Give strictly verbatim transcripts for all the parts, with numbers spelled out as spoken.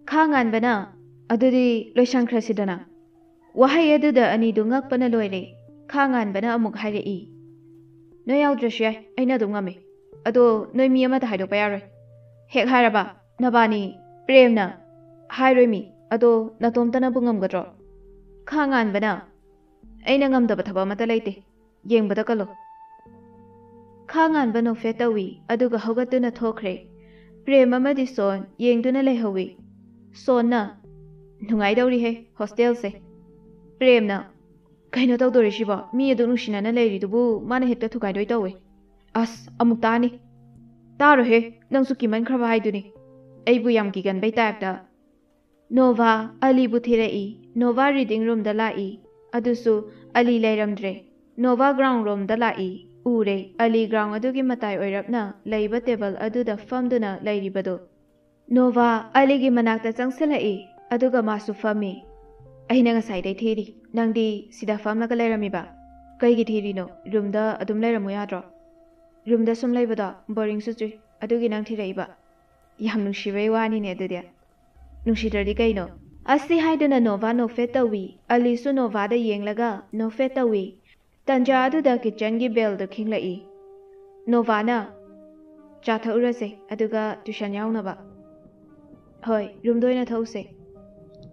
ꯈꯥ ꯉꯥꯟꯕꯅ, "ꯑꯗꯨꯗꯤ ꯂꯣꯏꯁꯟꯈ꯭ꯔꯁꯤꯗꯅ?" ꯋꯥꯍꯩ ꯑꯗꯨꯗ ꯑꯅꯤꯗꯨ ꯉꯛꯄꯅ ꯂꯣꯏꯔꯦ꯫ ꯈꯥ ꯉꯥꯟꯕꯅ ꯑꯃꯨꯛ ꯍꯥꯏꯔꯛꯏ, "ꯅꯣꯏ ꯌꯥꯎꯗ꯭ꯔꯁꯨ ꯌꯥꯏ, ꯑꯩꯅ ꯑꯗꯨꯝ ꯉꯝꯃꯦ꯫ ꯑꯗꯣ ꯅꯣꯏ ꯃꯤ ꯑꯃꯗ ꯍꯥꯏꯗꯣꯛꯄ ꯌꯥꯔꯣꯏ꯫ ꯍꯦꯛ ꯍꯥꯏꯔꯕ, ꯅꯕꯥꯅꯤ, ꯄ꯭ꯔꯦꯝꯅ, ꯍꯥꯏꯔꯣꯏ ꯃꯤ, ꯑꯗꯣ ꯅꯇꯣꯝꯇꯅꯕꯨ ꯉꯝꯒꯗ꯭ꯔꯣ?" ꯈꯥ ꯉꯥꯟꯕꯅ, "ꯑꯩꯅ ꯉꯝꯗꯕ ꯊꯕꯛ ꯑꯃꯠꯇ ꯂꯩꯇꯦ, ꯌꯦꯡꯕꯗ ꯀꯜꯂꯣ꯫" ꯈꯥ ꯉꯥꯟꯕ ꯅꯣꯛꯐꯦꯠ ꯇꯧꯏ, ꯑꯗꯨꯒ ꯍꯧꯒꯠꯇꯨꯅ ꯊꯣꯛꯈ꯭ꯔꯦ꯫ ꯄ꯭ꯔꯦꯝ ꯑꯃꯗꯤ ꯁꯣꯟ ꯌꯦꯡꯗꯨꯅ ꯂꯩꯍꯧꯏ꯫ ꯁꯣꯟꯅ, "ꯅꯨꯡꯉꯥꯏꯗꯧꯔꯤꯍꯦ ꯍꯣꯁꯇꯦꯜꯁꯦ꯫" ꯄ꯭ꯔꯦꯝꯅ, "ꯀꯩꯅꯣ ꯇꯧꯗꯣꯔꯤꯁꯤꯕꯣ? ꯃꯤ ꯑꯗꯨ ꯅꯨꯡꯁꯤꯅꯅ ꯂꯩꯔꯤꯗꯨꯕꯨ ꯃꯥꯅ ꯍꯦꯛꯇ ꯊꯨꯒꯥꯏꯗꯣꯏ ꯇꯧꯋꯦ꯫ ꯑꯁ, ꯑꯃꯨꯛ ꯇꯥꯅꯤ꯫ ꯇꯥꯔꯣꯍꯦ, ꯅꯪꯁꯨ ꯀꯤꯃꯟꯈ꯭ꯔꯕ ꯍꯥꯏꯗꯨꯅꯤ꯫ ꯑꯩꯕꯨ ꯌꯥꯝ ꯀꯤꯒꯟꯕꯩ ꯇꯥꯏꯞꯇ꯫" ꯅꯣꯚꯥ ꯑꯂꯤꯕꯨ ꯊꯤꯔꯛꯏ꯫ ꯅꯣꯚꯥ ꯔꯤꯗꯤꯡ ꯔꯨꯝꯗ ꯂꯥꯛꯏ꯫ ꯑꯗꯨꯁꯨ ꯑꯂꯤ ꯂꯩꯔꯝꯗ꯭ꯔꯦ꯫ ꯅꯣꯚꯥ ꯒ꯭ꯔꯥꯎꯟ ꯔꯣꯝꯗ ꯂꯥꯛꯏ꯫ ꯎꯔꯦ, ꯑꯂꯤ ꯒ꯭ꯔꯥꯎꯟ ꯑꯗꯨꯒꯤ ꯃꯇꯥꯏ ꯑꯣꯏꯔꯞꯅ ꯂꯩꯕ ꯇꯦꯕꯜ ꯑꯗꯨꯗ ꯐꯝꯗꯨꯅ ꯂꯩꯔꯤꯕꯗꯨ꯫ ꯅꯣꯚꯥ ꯑꯂꯤꯒꯤ ꯃꯅꯥꯛꯇ ꯆꯪꯁꯤꯜꯂꯛꯏ, ꯑꯗꯨꯒ ꯃꯥꯁꯨ ꯐꯝꯃꯤ꯫ "ꯑꯩꯅ ꯉꯁꯥꯏꯗꯩ ꯊꯤꯔꯤ, ꯅꯪꯗꯤ ꯁꯤꯗ ꯐꯝꯂꯒ ꯂꯩꯔꯝꯃꯤꯕ? ꯀꯩꯒꯤ ꯊꯤꯔꯤꯅꯣ? ꯔꯨꯝꯗ ꯑꯗꯨꯝ ꯂꯩꯔꯝꯃꯨ ꯌꯥꯗ꯭ꯔꯣ? ꯔꯨꯝꯗ ꯁꯨꯝ ꯂꯩꯕꯗꯣ ꯕꯣꯔꯤꯡꯁꯨ ꯆꯨꯏ, ꯑꯗꯨꯒꯤ ꯅꯪ ꯊꯤꯔꯛꯏꯕ꯫ ꯌꯥꯝ ꯅꯨꯡꯁꯤꯕꯩ ꯋꯥꯅꯤꯅꯦ ꯑꯗꯨꯗꯤ꯫ ꯅꯨꯡꯁꯤꯗ꯭ꯔꯗꯤ ꯀꯩꯅꯣ?" ꯑꯁꯤ ꯍꯥꯏꯗꯨꯅ ꯅꯣꯚꯥ ꯅꯣꯛꯐꯦꯠ ꯇꯧꯏ꯫ ꯑꯂꯤꯁꯨ ꯅꯣꯚꯥꯗ ꯌꯦꯡꯂꯒ ꯅꯣꯛꯐꯦꯠ ꯇꯧꯏ꯫ ꯇꯟꯖꯥ ꯑꯗꯨꯗ ꯀꯤꯠꯆꯟꯒꯤ ꯕꯦꯜꯗꯨ ꯈꯤꯡꯂꯛꯏ꯫ ꯅꯣꯚꯥꯅ, "ꯆꯥ ꯊꯛꯎꯔꯁꯦ, ꯑꯗꯨꯒ ꯇ꯭ꯌꯨꯁꯟ ꯌꯥꯎꯅꯕ꯫" "ꯍꯣꯏ, ꯔꯨꯝꯗ ꯑꯣꯏꯅ ꯊꯛꯎꯁꯦ꯫"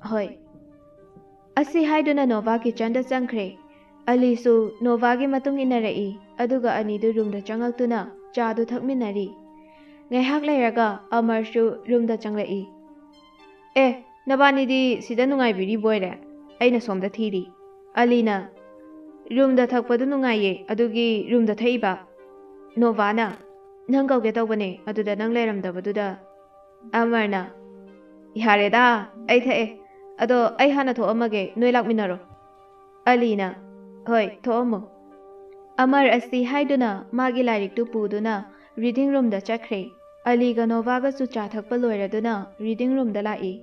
"ꯍꯣꯏ꯫" ꯑꯁꯤ ꯍꯥꯏꯗꯨꯅ ꯅꯣꯚꯥ ꯀꯤꯠꯆꯟꯗ ꯆꯪꯈ꯭ꯔꯦ꯫ ꯑꯂꯤꯁꯨ ꯅꯣꯚꯥꯒꯤ ꯃꯇꯨꯡ ꯏꯟꯅꯔꯛꯏ, ꯑꯗꯨꯒ ꯑꯅꯤꯗꯨ ꯔꯨꯝꯗ ꯆꯪꯉꯛꯇꯨꯅ ꯆꯥꯗꯨ ꯊꯛꯃꯤꯟꯅꯔꯤ꯫ ꯉꯥꯏꯍꯥꯛ ꯂꯩꯔꯒ ꯑꯃꯔꯁꯨ ꯔꯨꯝꯗ ꯆꯪꯂꯛꯏ꯫ "ꯑꯦ, ꯅꯕꯥꯅꯤꯗꯤ ꯁꯤꯗ ꯅꯨꯡꯉꯥꯏꯕꯤꯔꯤꯕꯣꯏꯔꯦ? ꯑꯩꯅ ꯁꯣꯝꯗ ꯊꯤꯔꯤ꯫" ꯑꯂꯤꯅ, "ꯔꯨꯝꯗ ꯊꯛꯄꯗꯨ ꯅꯨꯡꯉꯥꯏꯌꯦ, ꯑꯗꯨꯒꯤ ꯔꯨꯝꯗ ꯊꯛꯏꯕ꯫" ꯅꯣꯚꯥꯅ, "ꯅꯪ ꯀꯧꯒꯦ ꯇꯧꯕꯅꯦ, ꯑꯗꯨꯗ ꯅꯪ ꯂꯩꯔꯝꯗꯕꯗꯨꯗ꯫" ꯑꯃꯔꯅ, "ꯌꯥꯔꯦꯗ, ꯑꯩ ꯊꯛꯑꯦ꯫ ꯑꯗꯣ ꯑꯩ ꯍꯥꯟꯅ ꯊꯣꯛꯑꯝꯃꯒꯦ, ꯅꯣꯏ ꯂꯥꯛꯃꯤꯟꯅꯔꯣ꯫" ꯑꯂꯤꯅ, "ꯍꯣꯏ, ꯊꯣꯛꯑꯝꯃꯣ꯫" ꯑꯃꯔ ꯑꯁꯤ ꯍꯥꯏꯗꯨꯅ ꯃꯥꯒꯤ ꯂꯥꯏꯔꯤꯛꯇꯨ ꯄꯨꯗꯨꯅ ꯔꯤꯗꯤꯡ ꯔꯨꯝꯗ ꯆꯠꯈ꯭ꯔꯦ꯫ ꯑꯂꯤꯒ ꯅꯣꯚꯥꯒꯁꯨ ꯆꯥ ꯊꯛꯄ ꯂꯣꯏꯔꯗꯨꯅ ꯔꯤꯗꯤꯡ ꯔꯨꯝꯗ ꯂꯥꯛꯏ꯫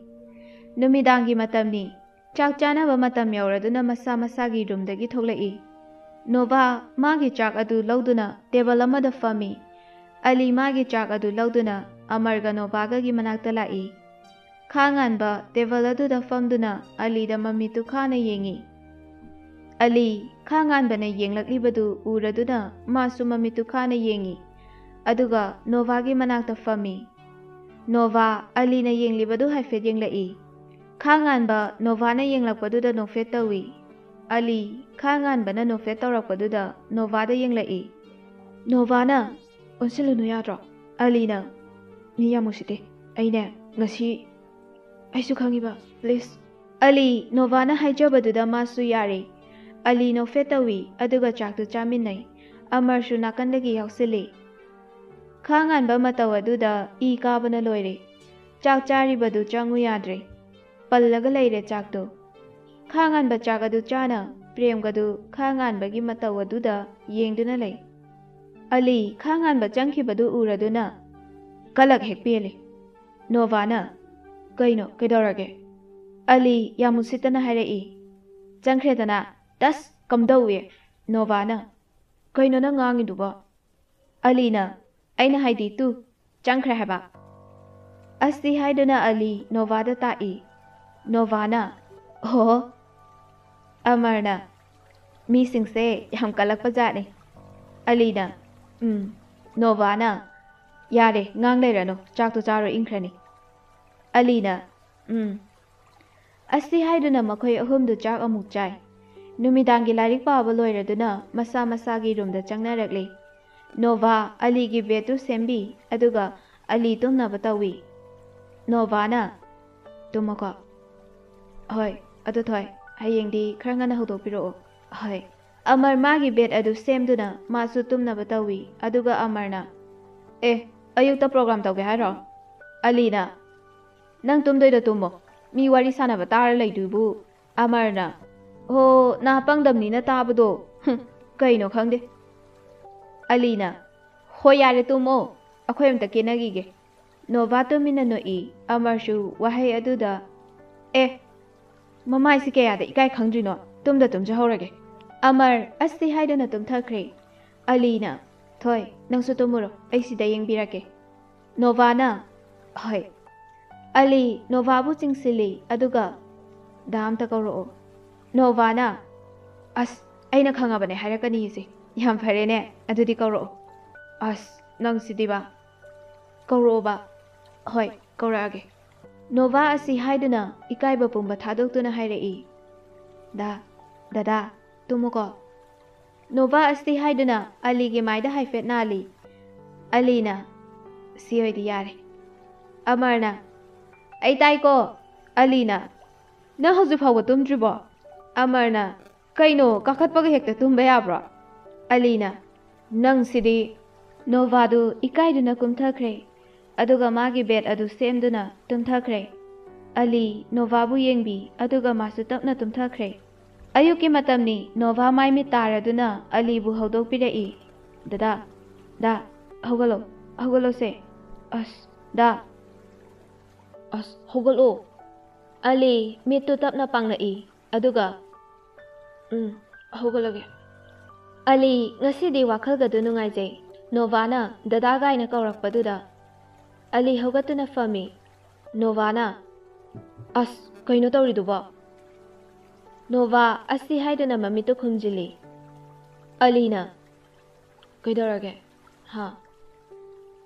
ꯅꯨꯃꯤꯗꯥꯡꯒꯤ ꯃꯇꯝꯅꯤ꯫ ꯆꯥꯛ ꯆꯥꯅꯕ ꯃꯇꯝ ꯌꯧꯔꯗꯨꯅ ꯃꯁꯥ ꯃꯁꯥꯒꯤ ꯔꯨꯝꯗꯒꯤ ꯊꯣꯛꯂꯛꯏ꯫ ꯅꯣꯚꯥ ꯃꯥꯒꯤ ꯆꯥꯛ ꯑꯗꯨ ꯂꯧꯗꯨꯅ ꯇꯦꯕꯜ ꯑꯃꯗ ꯐꯝꯃꯤ꯫ ꯑꯂꯤ ꯃꯥꯒꯤ ꯆꯥꯛ ꯑꯗꯨ ꯂꯧꯗꯨꯅ ꯑꯃꯔꯒ ꯅꯣꯚꯥꯒꯒꯤ ꯃꯅꯥꯛꯇ ꯂꯥꯛꯏ꯫ ꯈꯥ ꯉꯥꯟꯕ ꯇꯦꯕꯜ ꯑꯗꯨꯗ ꯐꯝꯗꯨꯅ ꯑꯂꯤꯗ ꯃꯃꯤꯠꯇꯨ ꯈꯥꯅ ꯌꯦꯡꯏ꯫ ꯑꯂꯤ ꯈꯥ ꯉꯥꯟꯕꯅ ꯌꯦꯡꯂꯛꯂꯤꯕꯗꯨ ꯎꯔꯗꯨꯅ ꯃꯥꯁꯨ ꯃꯃꯤꯠꯇꯨ ꯈꯥꯅ ꯌꯦꯡꯏ꯫ ꯑꯗꯨꯒ ꯅꯣꯚꯥꯒꯤ ꯃꯅꯥꯛꯇ ꯐꯝꯃꯤ꯫ ꯅꯣꯚꯥ ꯑꯂꯤꯅ ꯌꯦꯡꯂꯤꯕꯗꯨ ꯍꯥꯏꯐꯦꯠ ꯌꯦꯡꯂꯛꯏ꯫ ꯈꯥ ꯉꯥꯟꯕ ꯅꯣꯚꯥꯅ ꯌꯦꯡꯂꯛꯄꯗꯨꯗ ꯅꯣꯛꯐꯦꯠ ꯇꯧꯏ꯫ ꯑꯂꯤ ꯈꯥ ꯉꯥꯟꯕꯅ ꯅꯣꯛꯐꯦꯠ ꯇꯧꯔꯛꯄꯗꯨꯗ ꯅꯣꯚꯥꯗ ꯌꯦꯡꯂꯛꯏ꯫ ꯅꯣꯚꯥꯅ, "ꯑꯣꯟꯁꯤꯜꯂꯨꯅꯨ ꯌꯥꯗ꯭ꯔꯣ?" ꯑꯂꯤꯅ, "ꯃꯤ ꯌꯥꯝ ꯎꯁꯤꯠꯇꯦ꯫ ꯑꯩꯅꯦ, ꯉꯁꯤ ꯑꯩꯁꯨ ꯈꯪꯉꯤꯕ, please." ꯑꯂꯤ ꯅꯣꯚꯥꯅ ꯍꯥꯏꯖꯕꯗꯨꯗ ꯃꯥꯁꯨ ꯌꯥꯔꯦ꯫ ꯑꯂꯤ ꯅꯣꯛꯐꯦꯠ ꯇꯧꯏ, ꯑꯗꯨꯒ ꯆꯥꯛꯇꯨ ꯆꯥꯃꯤꯟꯅꯩ꯫ ꯑꯃꯔꯁꯨ ꯅꯥꯀꯟꯗꯒꯤ ꯌꯥꯎꯁꯤꯜꯂꯤ꯫ ꯈꯥ ꯉꯥꯟꯕ ꯃꯇꯧ ꯑꯗꯨꯗ ꯏ ꯀꯥꯕꯅ ꯂꯣꯏꯔꯦ꯫ ꯆꯥꯛ ꯆꯥꯔꯤꯕꯗꯨ ꯆꯪꯉꯨ ꯌꯥꯗ꯭ꯔꯦ꯫ ꯄꯜꯂꯒ ꯂꯩꯔꯦ ꯆꯥꯛꯇꯨ꯫ ꯈꯥ ꯉꯥꯟꯕ ꯆꯥꯛ ꯑꯗꯨ ꯆꯥꯅ ꯄ꯭ꯔꯦꯝꯒꯗꯨ ꯈꯥ ꯉꯥꯟꯕꯒꯤ ꯃꯇꯧ ꯑꯗꯨꯗ ꯌꯦꯡꯗꯨꯅ ꯂꯩ꯫ ꯑꯂꯤ ꯈꯥ ꯉꯥꯟꯕ ꯆꯪꯈꯤꯕꯗꯨ ꯎꯔꯗꯨꯅ ꯀꯂꯛ ꯍꯦꯛ ꯄꯦꯜꯂꯤ꯫ ꯅꯣꯚꯥꯅ, "ꯀꯩꯅꯣ, ꯀꯩꯗꯧꯔꯒꯦ?" ꯑꯂꯤ ꯌꯥꯝ ꯎꯁꯤꯠꯇꯅ ꯍꯥꯏꯔꯛꯏ꯫ "ꯆꯪꯈ꯭ꯔꯦꯗꯅ, ꯇꯁ, ꯀꯝꯗꯧꯏ?" ꯅꯣꯚꯥꯅ, "ꯀꯩꯅꯣ ꯅꯪ ꯉꯥꯡꯉꯤꯗꯨꯕꯣ?" ꯑꯂꯤꯅ, "ꯑꯩꯅ ꯍꯥꯏꯗꯤ ꯇꯨ, ꯆꯪꯈ꯭ꯔꯦ ꯍꯥꯏꯕ꯫" ꯑꯁꯤ ꯍꯥꯏꯗꯨꯅ ꯑꯂꯤ ꯅꯣꯚꯥꯗ ꯇꯥꯛꯏ꯫ ꯅꯣꯚꯥꯅ, "ꯑꯣꯍꯣ꯫" ꯑꯃꯔꯅ, "ꯃꯤꯁꯤꯡꯁꯦ ꯌꯥꯝ ꯀꯜꯂꯛꯄ ꯖꯥꯠꯅꯤ꯫" ꯑꯂꯤꯅ, "ꯎꯝ꯫" ꯅꯣꯚꯥꯅ, "ꯌꯥꯔꯦ, ꯉꯥꯡ ꯂꯩꯔꯅꯨ, ꯆꯥꯛꯇꯣ ꯆꯥꯔꯣ, ꯏꯪꯈ꯭ꯔꯅꯤ꯫" ꯑꯂꯤꯅ, "ꯎꯝ꯫" ꯑꯁꯤ ꯍꯥꯏꯗꯨꯅ ꯃꯈꯣꯏ ꯑꯍꯨꯝꯗꯨ ꯆꯥꯛ ꯑꯃꯨꯛ ꯆꯥꯏ꯫ ꯅꯨꯃꯤꯗꯥꯡꯒꯤ ꯂꯥꯏꯔꯤꯛ ꯄꯥꯕ ꯂꯣꯏꯔꯗꯨꯅ ꯃꯁꯥ ꯃꯁꯥꯒꯤ ꯔꯨꯝꯗ ꯆꯪꯅꯔꯛꯂꯤ꯫ ꯅꯣꯚꯥ ꯑꯂꯤꯒꯤ ꯕꯦꯗꯇꯨ ꯁꯦꯝꯕꯤ, ꯑꯗꯨꯒ ꯑꯂꯤ ꯇꯨꯝꯅꯕ ꯇꯧꯏ꯫ ꯅꯣꯚꯥꯅ, "ꯇꯨꯝꯃꯣꯀꯣ꯫" "ꯍꯣꯏ, ꯑꯗꯨ ꯊꯣꯏ, ꯍꯌꯦꯡꯗꯤ ꯈꯔ ꯉꯟꯅ ꯍꯧꯗꯣꯛꯄꯤꯔꯛꯑꯣ꯫" "ꯍꯣꯏ꯫" ꯑꯃꯔ ꯃꯥꯒꯤ ꯕꯦꯗ ꯑꯗꯨ ꯁꯦꯝꯗꯨꯅ ꯃꯥꯁꯨ ꯇꯨꯝꯅꯕ ꯇꯧꯏ, ꯑꯗꯨꯒ ꯑꯃꯔꯅ, "ꯑꯦ, ꯑꯌꯨꯛꯇ ꯄ꯭ꯔꯣꯒ꯭ꯔꯥꯝ ꯇꯧꯒꯦ ꯍꯥꯏꯔꯣ?" ꯑꯂꯤꯅ, "ꯅꯪ ꯇꯨꯝꯗꯣꯏꯗꯣ ꯇꯨꯝꯃꯣ, ꯃꯤ ꯋꯥꯔꯤ ꯁꯥꯟꯅꯕ ꯇꯥꯔ ꯂꯩꯗꯣꯏꯕꯨ꯫" ꯑꯃꯔꯅ, "ꯍꯣ, ꯅꯥ ꯄꯪꯗꯝꯅꯤꯅ ꯇꯥꯕꯗꯣ, ꯍꯨꯝ, ꯀꯩꯅꯣ ꯈꯪꯗꯦ꯫" ꯑꯂꯤꯅ, "ꯍꯣꯏ, ꯌꯥꯔꯦ, ꯇꯨꯝꯃꯣ, ꯑꯩꯈꯣꯏ ꯑꯝꯇ ꯀꯦꯅꯈꯤꯒꯦ꯫" ꯅꯣꯚꯥ ꯇꯨꯃꯤꯟꯅ ꯅꯣꯛꯏ꯫ ꯑꯃꯔꯁꯨ ꯋꯥꯍꯩ ꯑꯗꯨꯗ, "ꯑꯦ, ꯃꯃꯥꯏꯁꯤ ꯀꯌꯥꯗ ꯏꯀꯥꯏ ꯈꯪꯗ꯭ꯔꯤꯅꯣ? ꯇꯨꯝꯗ ꯇꯨꯝꯖꯍꯧꯔꯒꯦ꯫ ꯑꯃꯔ ꯑꯁꯇꯤ ꯍꯥꯏꯗꯨꯅ ꯇꯨꯝꯊꯈ꯭ꯔꯦ꯫ ꯑꯂꯤꯅ, "ꯊꯣꯏ, ꯅꯪꯁꯨ ꯇꯨꯝꯃꯨꯔꯣ, ꯑꯩ ꯁꯤꯗ ꯌꯦꯡꯕꯤꯔꯛꯀꯦ"꯫ ꯅꯣꯚꯥꯅ, "ꯍꯣꯏ"꯫ ꯑꯂꯤ ꯅꯣꯚꯥꯕꯨ ꯆꯤꯡꯁꯤꯜꯂꯤ, ꯑꯗꯨꯒ, "ꯗꯥ ꯑꯝꯇ ꯀꯧꯔꯛꯑꯣ"꯫ ꯅꯣꯚꯥꯅ, "ꯑꯁ, ꯑꯩꯅ ꯈꯪꯉꯕꯅꯦ ꯍꯥꯏꯔꯛꯀꯅꯤ ꯏꯆꯦ꯫ ꯌꯥꯝ ꯐꯔꯦꯅꯦ, ꯑꯗꯨꯗꯤ ꯀꯧꯔꯛꯑꯣ"꯫ "ꯑꯁ, ꯅꯪꯁꯤꯗꯤꯕ"꯫ "ꯀꯧꯔꯛꯑꯣꯕ"꯫ "ꯍꯣꯏ, ꯀꯧꯔꯛꯑꯒꯦ"꯫ ꯅꯣꯚꯥ ꯑꯁꯤ ꯍꯥꯏꯗꯨꯅ ꯏꯀꯥꯏꯕ ꯄꯨꯝꯕ ꯊꯥꯗꯣꯛꯇꯨꯅ ꯍꯥꯏꯔꯛꯏ, "ꯗꯥ, ꯗꯗꯥ, ꯇꯨꯝꯃꯨꯀꯣ"꯫ ꯅꯣꯚꯥ ꯑꯁꯤ ꯍꯥꯏꯗꯨꯅ ꯑꯂꯤꯒꯤ ꯃꯥꯏꯗ ꯍꯥꯏꯐꯦꯠ ꯅꯥꯜꯂꯤ꯫ ꯑꯂꯤꯅ, "ꯁꯤ ꯑꯣꯏꯗꯤ ꯌꯥꯔꯦ"꯫ ꯑꯃꯔꯅ, "ꯑꯩ ꯇꯥꯏꯀꯣ"꯫ ꯑꯂꯤꯅ, "ꯅꯪ ꯍꯧꯖꯤꯛ ꯐꯥꯎꯕ ꯇꯨꯝꯗ꯭ꯔꯤꯕꯣ?" ꯑꯃꯔꯅ, "ꯀꯩꯅꯣ, ꯀꯥꯈꯠꯄꯒ ꯍꯦꯛꯇ ꯇꯨꯝꯕ ꯌꯥꯕ꯭ꯔꯣ?" ꯑꯂꯤꯅ, "ꯅꯪꯁꯤꯗꯤ"꯫ ꯅꯣꯚꯥꯗꯨ ꯏꯀꯥꯏꯗꯨꯅ ꯀꯨꯝꯊꯈ꯭ꯔꯦ, ꯑꯗꯨꯒ ꯃꯥꯒꯤ ꯕꯦꯗ ꯑꯗꯨ ꯁꯦꯝꯗꯨꯅ ꯇꯨꯝꯊꯈ꯭ꯔꯦ꯫ ꯑꯂꯤ ꯅꯣꯚꯥꯕꯨ ꯌꯦꯡꯕꯤ, ꯑꯗꯨꯒ ꯃꯥꯁꯨ ꯇꯞꯅ ꯇꯨꯝꯊꯈ꯭ꯔꯦ꯫ ꯑꯌꯨꯛꯀꯤ ꯃꯇꯝꯅꯤ꯫ ꯅꯣꯚꯥ ꯃꯥꯏ ꯃꯤꯠ ꯇꯥꯔꯗꯨꯅ ꯑꯂꯤꯕꯨ ꯍꯧꯗꯣꯛꯄꯤꯔꯛꯏ꯫ "ꯗꯗꯥ, ꯗꯥ, ꯍꯧꯒꯠꯂꯣ, ꯍꯧꯒꯠꯂꯣꯁꯦ꯫ ꯑꯁ, ꯗꯥ, ꯑꯁ, ꯍꯧꯒꯠꯂꯣ"꯫ ꯑꯂꯤ ꯃꯤꯠꯇꯨ ꯇꯞꯅ ꯄꯥꯡꯂꯛꯏ꯫ ꯑꯗꯨꯒ, "ꯎꯝ, ꯍꯧꯒꯠꯂꯒꯦ"꯫ ꯑꯂꯤ ꯉꯁꯤꯗꯤ ꯋꯥꯈꯜꯒꯗꯨ ꯅꯨꯡꯉꯥꯏꯖꯩ꯫ ꯅꯣꯚꯥꯅ "ꯗꯗꯥ" ꯒꯥꯏꯅ ꯀꯧꯔꯛꯄꯗꯨꯗ꯫ ꯑꯂꯤ ꯍꯧꯒꯠꯇꯨꯅ ꯐꯝꯃꯤ꯫ ꯅꯣꯚꯥꯅ, "ꯑꯁ, ꯀꯩꯅꯣ ꯇꯧꯔꯤꯗꯨꯕꯣ?" ꯅꯣꯚꯥ ꯑꯁꯤ ꯍꯥꯏꯗꯨꯅ ꯃꯃꯤꯠꯇꯨ ꯈꯨꯝꯖꯤꯜꯂꯤ꯫ ꯑꯂꯤꯅ, "ꯀꯩꯗꯧꯔꯒꯦ? ꯍꯥ?"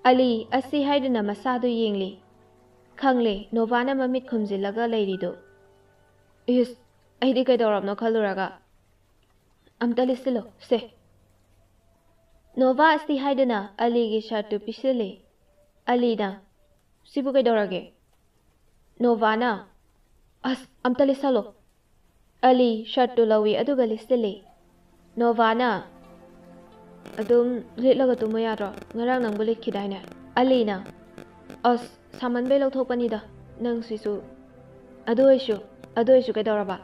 ꯑꯂꯤ ꯑꯁꯤ ꯍꯥꯏꯗꯨꯅ ꯃꯁꯥꯗꯨ ꯌꯦꯡꯂꯤ꯫ ꯈꯪꯂꯦ, ꯅꯣꯚꯥꯅ ꯃꯃꯤꯠ ꯈꯨꯝꯖꯤꯜꯂꯒ ꯂꯩꯔꯤꯗꯨ꯫ "ꯏꯁ, ꯑꯩꯗꯤ ꯀꯩꯗꯧꯔꯕꯅꯣ ꯈꯜꯂꯨꯔꯒ꯫ ꯑꯝꯇ ꯂꯤꯠꯁꯤꯜꯂꯣ, ꯁꯦ"꯫ ꯅꯣꯚꯥ ꯑꯁꯤ ꯍꯥꯏꯗꯨꯅ ꯑꯂꯤꯒꯤ ꯁꯔꯠꯇꯨ ꯄꯤꯁꯤꯜꯂꯤ꯫ ꯑꯂꯤꯅ, "ꯁꯤꯕꯨ ꯀꯩꯗꯧꯔꯒꯦ?" ꯅꯣꯚꯥꯅ, "ꯑꯁ, ꯑꯝꯇ ꯂꯤꯠꯁꯜꯂꯣ"꯫ ꯑꯂꯤ ꯁꯔꯠꯇꯨ ꯂꯧꯏ, ꯑꯗꯨꯒ ꯂꯤꯠꯁꯤꯜꯂꯤ꯫ ꯅꯣꯚꯥꯅ, "ꯑꯗꯨꯝ ꯂꯤꯠꯂꯒ ꯇꯨꯝꯃꯨ ꯌꯥꯗ꯭ꯔꯣ? ꯉꯔꯥꯡ ꯅꯪꯕꯨ ꯂꯤꯠꯈꯤꯗꯥꯏꯅꯦ?" ꯑꯂꯤꯅ, "ꯑꯁ, ꯁꯥꯃꯟꯕꯩ ꯂꯧꯊꯣꯛꯄꯅꯤꯗ, ꯅꯪꯁꯤꯁꯨ"꯫ "ꯑꯗꯨ ꯑꯣꯏꯁꯨ, ꯑꯗꯨ ꯑꯣꯏꯁꯨ ꯀꯩꯗꯧꯔꯕ?"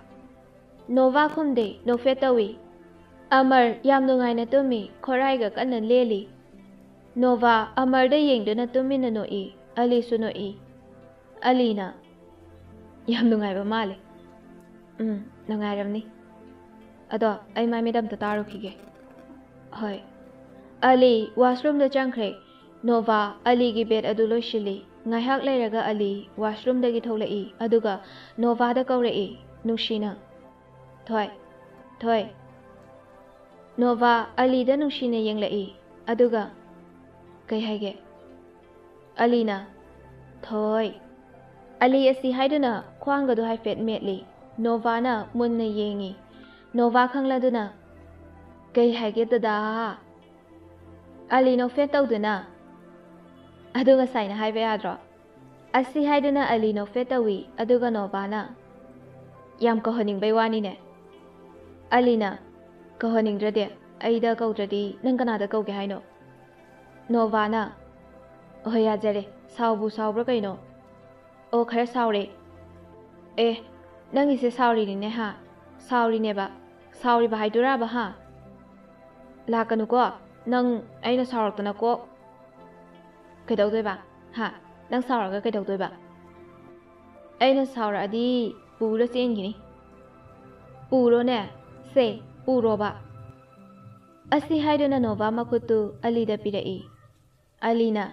ꯅꯣꯚꯥ ꯈꯨꯝꯗꯦ, ꯅꯣꯛꯐꯦꯠ ꯇꯧꯏ꯫ ꯑꯃꯔ ꯌꯥꯝ ꯅꯨꯡꯉꯥꯏꯅ ꯇꯨꯝꯃꯤ, ꯈꯣꯔꯥꯏꯒ ꯀꯟꯅ ꯂꯦꯜꯂꯤ꯫ ꯅꯣꯚꯥ ꯑꯃꯔꯗ ꯌꯦꯡꯗꯨꯅ ꯇꯨꯃꯤꯟꯅ ꯅꯣꯛꯏ, ꯑꯂꯤꯁꯨ ꯅꯣꯛꯏ꯫ ꯑꯂꯤꯅ, "ꯌꯥꯝ ꯅꯨꯡꯉꯥꯏꯕ ꯃꯥꯜꯂꯦ"꯫ ꯎꯝ, ꯅꯨꯡꯉꯥꯏꯔꯝꯅꯤ꯫ ꯑꯗꯣ ꯑꯩ ꯃꯥꯏ ꯃꯤꯠ ꯑꯝꯇ ꯇꯥꯔꯨꯈꯤꯒꯦ꯫ ꯍꯣꯏ꯫ ꯑꯂꯤ ꯋꯥꯁꯔꯨꯝꯗ ꯆꯪꯈ꯭ꯔꯦ꯫ ꯅꯣꯚꯥ ꯑꯂꯤꯒꯤ ꯕꯦꯠ ꯑꯗꯨ ꯂꯣꯏꯁꯤꯜꯂꯤ꯫ ꯉꯥꯏꯍꯥꯛ ꯂꯩꯔꯒ ꯑꯂꯤ ꯋꯥꯁꯔꯨꯝꯗꯒꯤ ꯊꯣꯛꯂꯛꯏ, ꯑꯗꯨꯒ ꯅꯣꯚꯥꯗ ꯀꯧꯔꯛꯏ, ꯅꯨꯡꯁꯤꯅ, "ꯊꯣꯏ, ꯊꯣꯏ꯫" ꯅꯣꯚꯥ ꯑꯂꯤꯗ ꯅꯨꯡꯁꯤꯅ ꯌꯦꯡꯂꯛꯏ, ꯑꯗꯨꯒ, "ꯀꯩ ꯍꯥꯏꯒꯦ?" ꯑꯂꯤꯅ, "ꯊꯣꯏ꯫" ꯑꯂꯤ ꯑꯁꯤ ꯍꯥꯏꯗꯨꯅ ꯈ꯭ꯋꯥꯡꯒꯗꯨ ꯍꯥꯏꯐꯦꯠ ꯃꯦꯠꯂꯤ꯫ ꯅꯣꯚꯥꯅ ꯃꯨꯟꯅ ꯌꯦꯡꯉꯤ꯫ ꯅꯣꯚꯥ ꯈꯪꯂꯗꯨꯅ, "ꯀꯩ ꯍꯥꯏꯒꯦ ꯗꯗꯥ?" ꯑꯂꯤ ꯅꯣꯛꯐꯦꯠ ꯇꯧꯗꯨꯅ, "ꯑꯗꯨ ꯉꯁꯥꯏꯅ ꯍꯥꯏꯕ ꯌꯥꯗ꯭ꯔꯣ?" ꯑꯁꯤ ꯍꯥꯏꯗꯨꯅ ꯑꯂꯤ ꯅꯣꯛꯐꯦꯠ ꯇꯧꯏ, ꯑꯗꯨꯒ ꯅꯣꯚꯥꯅ, "ꯌꯥꯝ ꯀꯧꯍꯟꯅꯤꯡꯕꯩ ꯋꯥꯅꯤꯅꯦ?" ꯑꯂꯤꯅ, "ꯀꯧꯍꯟꯅꯤꯡꯗ꯭ꯔꯗꯤ? ꯑꯩꯗ ꯀꯧꯗ꯭ꯔꯗꯤ ꯅꯪ ꯀꯅꯥꯗ ꯀꯧꯒꯦ ꯍꯥꯏꯅꯣ?" ꯅꯣꯚꯥꯅ, "ꯑꯣꯍꯣꯏ, ꯌꯥꯖꯔꯦ, ꯁꯥꯎꯕꯨ ꯁꯥꯎꯕ꯭ꯔꯥ ꯀꯩꯅꯣ? ꯑꯣ, ꯈꯔ ꯁꯥꯎꯔꯦ꯫ ꯑꯦ, ꯅꯪꯒꯤꯁꯦ ꯁꯥꯎꯔꯤꯅꯤꯅꯦ ꯍꯥ? ꯁꯥꯎꯔꯤꯅꯦꯕ? ꯁꯥꯎꯔꯤꯕ ꯍꯥꯏꯗꯣꯏꯔꯥꯕ ꯍꯥ? ꯂꯥꯛꯀꯅꯨꯀꯣ, ꯅꯪ ꯑꯩꯅ ꯁꯥꯎꯔꯛꯇꯅ ꯀꯣꯛ ꯀꯩꯗꯧꯗꯣꯏꯕ? ꯍꯥ? ꯅꯪ ꯁꯥꯎꯔꯒ ꯀꯩꯗꯧꯗꯣꯏꯕ? ꯑꯩꯅ ꯁꯥꯎꯔꯛꯑꯗꯤ ꯄꯨꯔ ꯆꯦꯟꯈꯤꯅꯤ꯫ ꯄꯨꯔꯣꯅꯦ, ꯁꯦ, ꯄꯨꯔꯣꯕ꯫" ꯑꯁꯤ ꯍꯥꯏꯗꯨꯅ ꯅꯣꯚꯥ ꯃꯈꯨꯠꯇꯨ ꯑꯂꯤꯗ ꯄꯤꯔꯛꯏ꯫ ꯑꯂꯤꯅ,